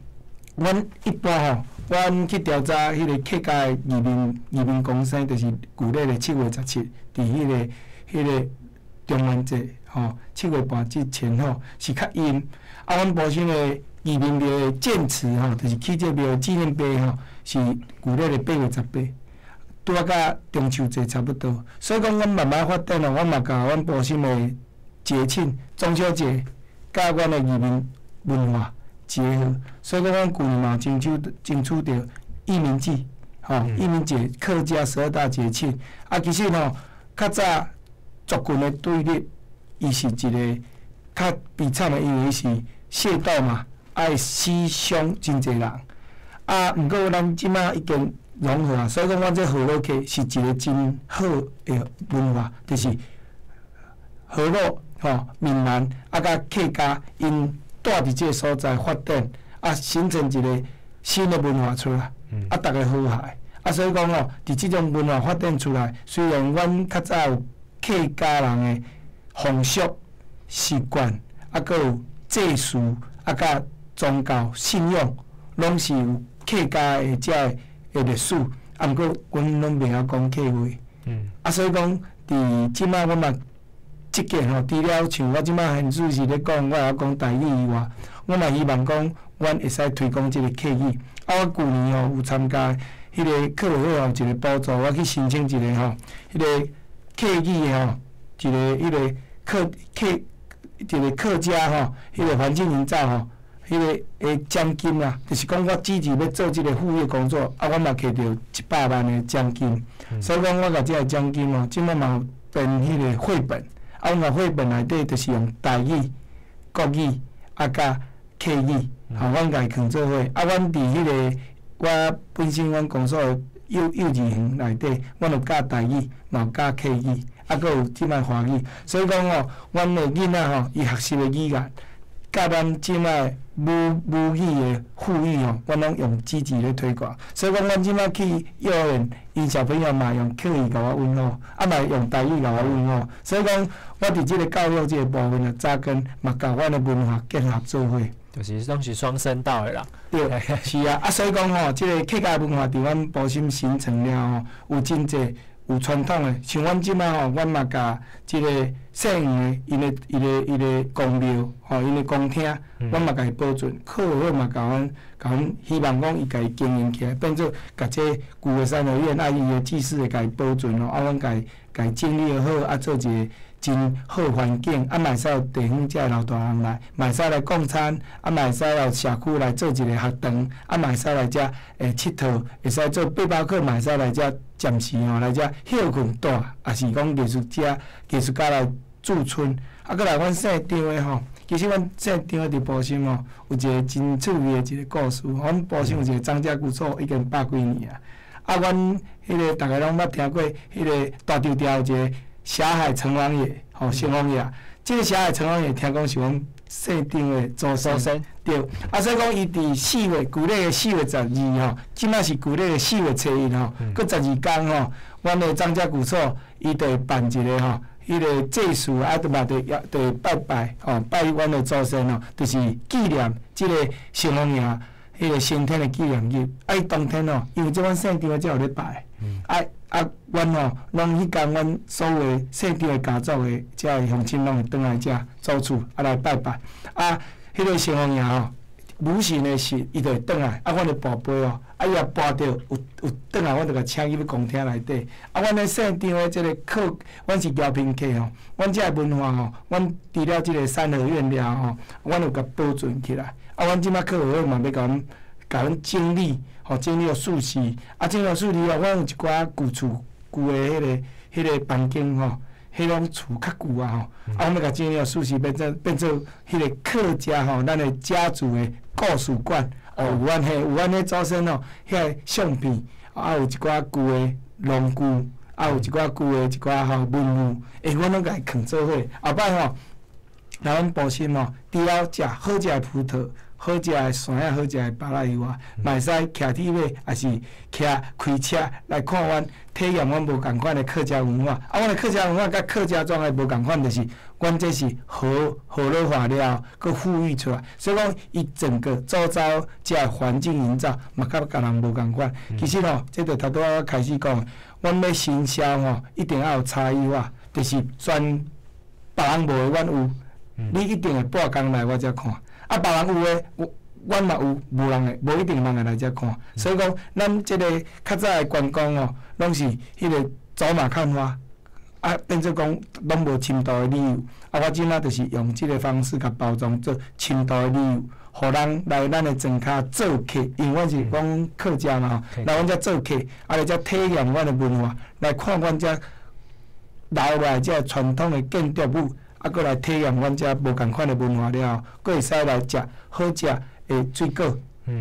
阮一般吼，阮去調查彼個客家的移民移民公生，就是舊曆的7月17，佇彼個中元節吼，7月半節前後是較陰。啊，阮埔心的移民廟的建祠吼，就是起這個廟的紀念碑吼，是舊曆的8月18，拄仔佮中秋節差不多。所以講，阮慢慢發展哦，阮嘛共阮埔心的節慶中秋節，佮阮的移民文化結合。所以講，阮舊年嘛爭取爭取著移民節，吼，移民節客家12大節慶。啊，其實吼，較早族群的對立，伊是一个較悲慘的，因為伊是械鬥嘛，啊會死傷真濟人。啊，毋過咱這馬已經融合啊，所以講，阮這河洛客是一个真好的文化，就是河洛吼閩南啊，佮客家𪜶住佇這个所在發展，啊，形成一個新的文化出來，啊，逐家和諧。啊，所以講吼，佇這種文化發展出來，雖然阮較早有客家人的風俗習慣，啊，閣有祭祀，啊，佮宗教信仰，攏是有客家的遮个歷史。啊，毋過阮攏袂曉講客話。啊，所以講，佇這馬阮嘛積極吼，除了像我這馬現主是咧講，我會曉講台語以外，我嘛希望講，阮會使推廣這个客語。啊，我舊年吼有參加彼个客委會有一個補助，我去申請一個吼，彼个客語的吼，一個彼个客客一個客家吼，彼个環境營造吼，彼个的獎金啦，就是講我積極欲做這个副業工作，啊，我嘛摕著100萬的獎金。所以講，我共這个獎金吼，這馬嘛有編彼个繪本，啊，阮共繪本內底就是用台語、國語啊，佮客語，吼，阮共伊囥做伙。啊，阮佇彼个我本身阮公所的幼幼稚園內底，阮有教台語，嘛有教客語，啊，閣有這擺華語。所以講吼，阮的囡仔吼，伊學習的語言，佮咱這擺母母語的母語吼，阮攏用積極咧推廣。所以講，阮這擺去幼兒園，𪜶小朋友嘛用客語共我問候，啊嘛用台語共我問候。所以講，我佇這个教育這个部分啊，扎根嘛，共阮的文化結合做伙。就是攏是雙聲道的啦。對，是啊，啊，所以講吼，這个客家文化佇阮埔心形成了吼，有真濟有傳統的，像阮這擺吼，阮嘛共這个姓黃的，𪜶的伊个伊个宮廟吼，𪜶的宮廳，阮嘛共伊保存，客委會嘛共阮共阮希望講伊共伊經營起來，變做共這舊的三合院啊，伊的祭祀會共伊保存吼，啊，阮共伊共伊整理好，啊，做一个真好環境，啊，嘛會使有地方遮的老大人來，嘛會使來共餐，啊，嘛會使有社區來做一個學堂，啊，嘛會使來遮會𨑨迌，會使做背包客，嘛會使來遮暫時吼來遮歇睏住，抑是講藝術家、藝術家來駐村。啊，閣來阮姓張的吼，其實阮姓張的佇埔心吼，有一個真趣味的一個故事。阮埔心有一個張家古厝，已經百幾年啊。啊，阮彼個逐家攏捌聽過，彼個大稻埕有一個霞海城隍爺，吼，城隍爺。這個霞海城隍爺聽講是阮姓張的祖先，對。啊，所以講伊佇四月，舊曆的4月12吼，這馬是舊曆的4月初一吼，閣12工吼，阮的張家古厝伊就會辦一個吼，彼个祭祀啊，就嘛就要就拜拜吼，拜阮的祖先吼，就是纪念这个城隍爷彼个升天的纪念日。啊，伊当天吼，因为这阮姓张的才有咧拜，啊啊，阮吼拢彼工阮所有的姓张的家族的遮个乡亲拢会转来遮祖厝啊来拜拜。啊，彼个城隍爷吼，无形的时，伊就会转来，啊，阮就跋杯哦，啊，伊若跋著有转来，阮就共请入去公厅内底。啊，阮咧姓张的这个客，阮是侨坪客吼，阮这个文化吼，阮除了这个三合院了吼，阮有共保存起来。啊，阮这摆客委会嘛欲共阮，共阮整理，吼，整理予四时。啊，整理予四时哦，阮有一寡旧厝、旧的彼个房间吼，彼种厝较旧啊吼，啊，阮欲共整理予四时变做彼个客家吼，咱的家族的故事馆。哦，有阮彼有阮彼祖先吼，遐个相片，啊，有一寡旧的农具，啊，有一寡旧的一寡吼文物，欸，阮拢共伊囥做伙。后摆吼，来阮埔心吼，除了食好食的葡萄、好食的山仔、好食的芭乐以外，嘛会使骑铁马，抑是骑开车来看阮体验阮无仝款的客家文化。啊，阮的客家文化佮客家庄的无仝款，就是阮这是河河洛化了后，阁富裕出来。所以讲，伊整个周遭遮个环境营造嘛，佮别人无仝款。其实吼，这就头拄仔我开始讲，阮欲行销吼，一定爱有差异化，就是全别人无的，阮有。你一定会半工来我遮看，啊，别人有的，我阮嘛有，无人会，无一定人会来遮看。所以讲，咱这个较早的观光哦，拢是彼个走马看花，啊，变做讲拢无深度的旅游。啊，我这马就是用这个方式共包装做深度的旅游，予人来咱的庄跤做客，因为阮是讲客家嘛吼，来阮遮做客，啊来遮体验阮的文化，来看阮遮留落来这传统的建筑物。啊，阁来体验阮遮无仝款的文化了后，阁会使来食好食的水果。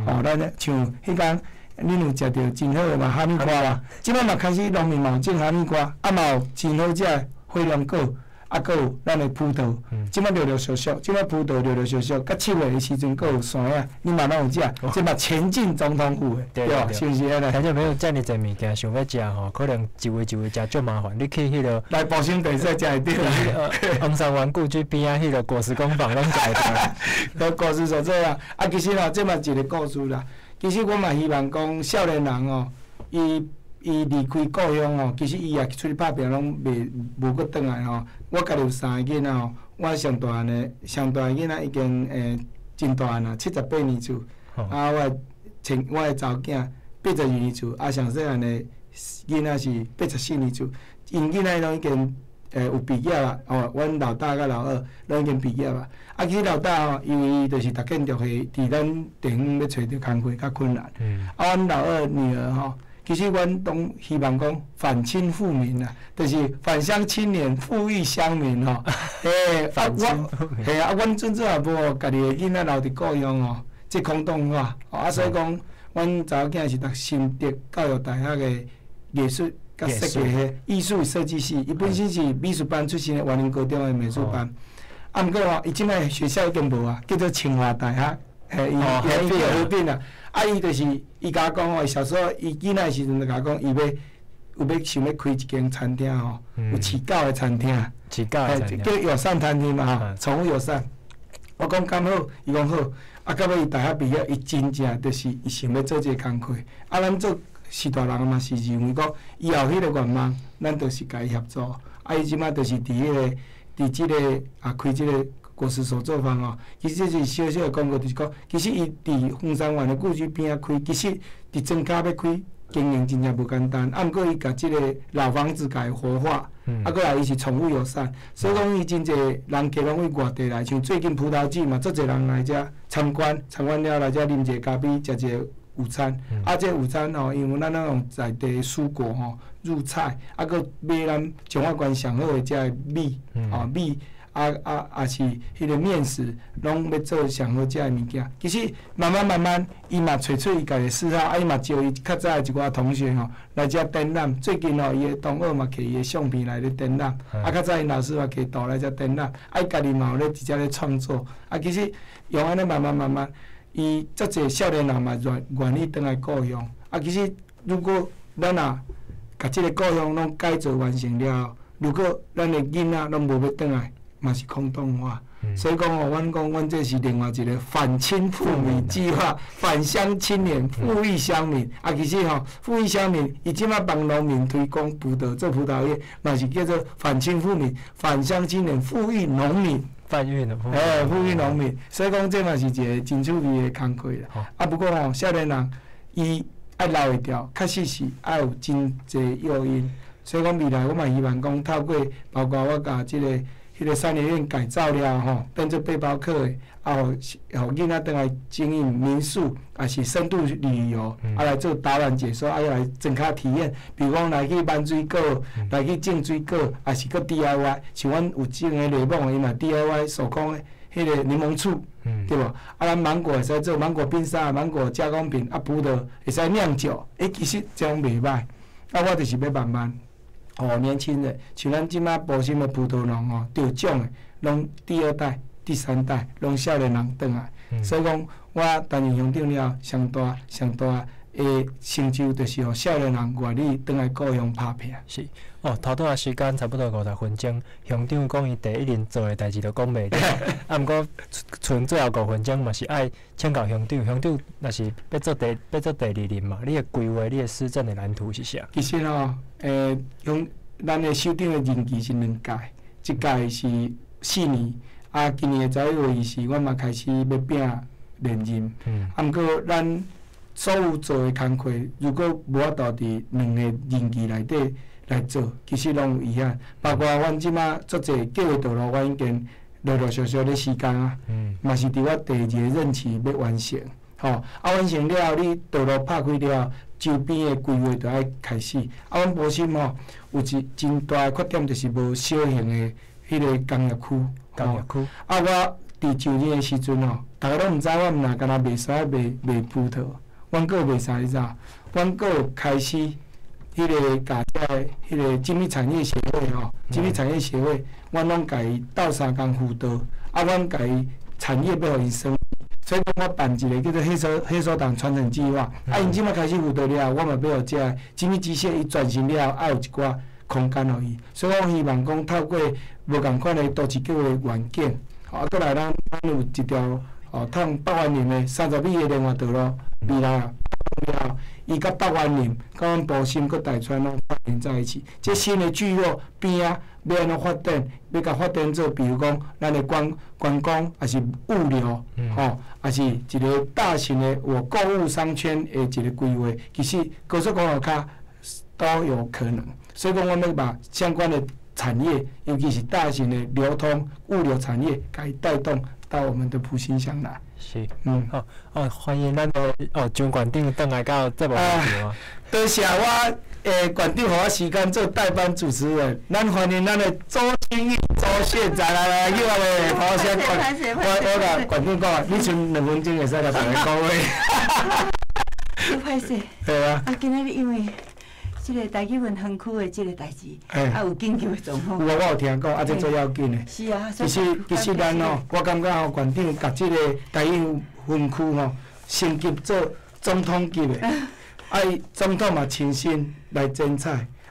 吼，咱像彼工，恁有食著真好的嘛哈密瓜啦，这摆嘛开始农民嘛有种哈密瓜，啊嘛有真好食的火龙果，啊阁有咱的葡萄，这摆陆陆续续，这摆葡萄陆陆续续，到7月的时阵阁有山仔，你嘛拢有食，这嘛前进总统府的，对吧？是毋是按呢？听众朋友，遮尔济物件想欲食吼，可能一位一位食足麻烦。你去彼个来埔心就会使食会著。黄山园故居边仔彼个果实工坊拢食会著。都果实所做啊！啊，其实吼，这嘛一个故事啦。其实我嘛希望讲，少年人哦，伊离开故乡吼，其实伊也出去拍拼，拢袂无阁转来吼。我家己有三个囡仔吼，我上大汉的上大汉囡仔已经真大汉啊，78年次。啊，我的前我的查某囝82年次，啊，上细汉的囡仔是84年次。𪜶囡仔拢已经有毕业啦，吼，阮老大佮老二拢已经毕业啦。啊，其实老大吼，因为伊就是读建筑系，伫咱地方欲揣著工课较困难。啊，阮老二女儿吼。其实阮拢希望讲反清复明啦，就是返乡青年富裕乡民吼。欸，啊我，嘿啊，阮准准也无家己的囡仔留伫故乡吼，这空洞化，啊，所以讲，阮查某囝是读新竹教育大学的艺术佮设计系，艺术设计系，伊本身是美术班出身的，员林高中的美术班。啊，毋过吼，伊这摆学校已经无啊，叫做清华大学。嘿，伊伊合并啊，啊，伊就是伊共我讲吼，伊小时候伊囡仔的时阵就共我讲，伊欲有欲想欲开一间餐厅吼，有饲狗的餐厅，饲狗的餐厅，叫友善餐厅嘛吼，宠物友善。我讲敢好，伊讲好。啊，到尾伊大学毕业，伊真正就是伊想欲做这个工课。啊，咱做序大人嘛是认为讲，伊有彼个愿望，咱就是共伊协助。啊，伊这摆就是伫彼个伫这个啊开这个。果实手作坊哦，其实这是小小的广告，就是讲，其实伊伫黄山园的故居边仔开，其实伫庄跤欲开经营真正无简单。啊，毋过伊共这个老房子共伊活化，啊，阁来伊是宠物友善，所以讲伊真济人客拢为外地来，像最近葡萄季嘛，足济人来遮参观，参观了来遮啉一个咖啡，食一个午餐。啊，这午餐吼，因为咱拢用在地蔬果吼入菜，啊，阁买咱彰化县上好的遮个米，吼米。啊啊，也是彼个面食，拢欲做上好食的物件。其实慢慢慢慢，伊嘛揣出伊家己的嗜好，啊，伊嘛招伊较早的一寡同学吼来遮展览。最近吼，伊的同学嘛摕伊的相片来咧展览，啊，较早𪜶老师嘛摕图来遮展览，啊，伊家己嘛有咧伫遮咧创作。啊，其实用按呢慢慢慢慢，伊足济少年人嘛愿意转来故乡。啊，其实如果咱若共这个故乡拢改造完成了后，如果咱的囡仔攏無欲轉來，嘛是空洞話。所以講吼，阮講阮這是另外一個反清復明計劃，返鄉青年，富裕鄉民。啊，其實吼，富裕鄉民，伊這馬幫農民推廣葡萄做葡萄業，嘛是叫做反清復明，返鄉青年，富裕農民。販運的，欸，富裕農民。所以講這嘛是一個真趣味的工課啦。啊，不過吼，少年人伊愛留會牢，確實是愛有真濟誘因。所以講未來我嘛希望講透過包括我共這個。彼個產業園改造了吼，變做背包客的，啊，予囡仔轉來經營民宿，抑是深度旅遊，啊來做導覽解說，啊來增加體驗。比如講來去挽水果，來去種水果，抑是閣 DIY。像阮有種个檸檬，伊嘛 DIY 手工的彼個檸檬醋，對無？啊，咱芒果會使做芒果冰沙、芒果加工品，啊，葡萄會使釀酒，欸，其實這攏袂歹。啊，我就是欲慢慢。哦，年輕人，像咱這馬埔心的葡萄農吼，得獎的，攏第二代、第三代，攏少年人轉來。所以講，我擔任鄉長了後，上大上大的成就就是予少年人願意轉來故鄉拍拚。是，哦，頭拄仔時間差不多50分鐘，鄉長講伊第一任做的代誌都講袂了，啊，毋過賰最後五分鐘嘛是愛請教鄉長，鄉長若是欲做第二任嘛，你的規劃、你的施政的藍圖是啥？其實吼，用咱的首長的任期是兩屆，一屆是4年，啊，今年的11月20，阮嘛開始欲拼連任。啊，毋過咱所有做的工課，如果無法度佇兩個任期內底來做，其實攏有遺憾。包括阮這馬足濟計畫道路，我已經陸陸續續咧施工啊，嘛是佇我第二個任期欲完成。吼，啊，完成了後，你道路拍開了後，周邊的規劃就愛開始。啊，阮埔心吼有一真大的缺點，就是無小型的彼個工業區。工業區。啊，我佇就任的時陣吼，逐家攏毋知我毋若干焦賣沙賣賣葡萄，阮閣有賣啥你知？阮閣有開始彼個共遮的彼個精密產業協會吼，精密產業協會，阮攏共伊鬥相共輔導，啊，阮共伊產業欲予𪜶升。所以講，我辦一個叫做黑手黨傳承計劃，啊，𪜶這馬開始輔導了後，我嘛欲予這个精密機械伊轉型了後，愛有一寡空間予伊。所以我希望講透過無仝款的都市計畫願景，啊，閣來咱有一條哦，通北員林的30米的連續道路，未來啊，了後，伊佮北員林、佮阮埔心、佮大川攏連在一起。這新的聚落邊仔欲按怎發展？欲共發展做，比如講，咱的觀觀光，抑是物流，吼，抑是一個大型的我購物商圈的一個規劃，其實高速公路跤都有可能。所以講，阮欲把相關的產業，尤其是大型的流通物流產業，共伊帶動到我們的埔心鄉來。是，好，哦，歡迎咱的哦張館長轉來到節目現場。多謝我館長予我時間做代班主持人，咱歡迎咱的周清玉周縣長來來，叫我咧，頭先我我共館長講，你賰2分鐘會使共大家講話。歹勢。對啊。啊，今仔日因為這个台語文園區的這个代誌，啊有緊急的狀況。有啊，我有聽講，啊，這最要緊的。是啊。其實咱吼，我感覺吼，館長共這個台語園區吼，升級做總統級的，啊，伊總統嘛親身來剪彩，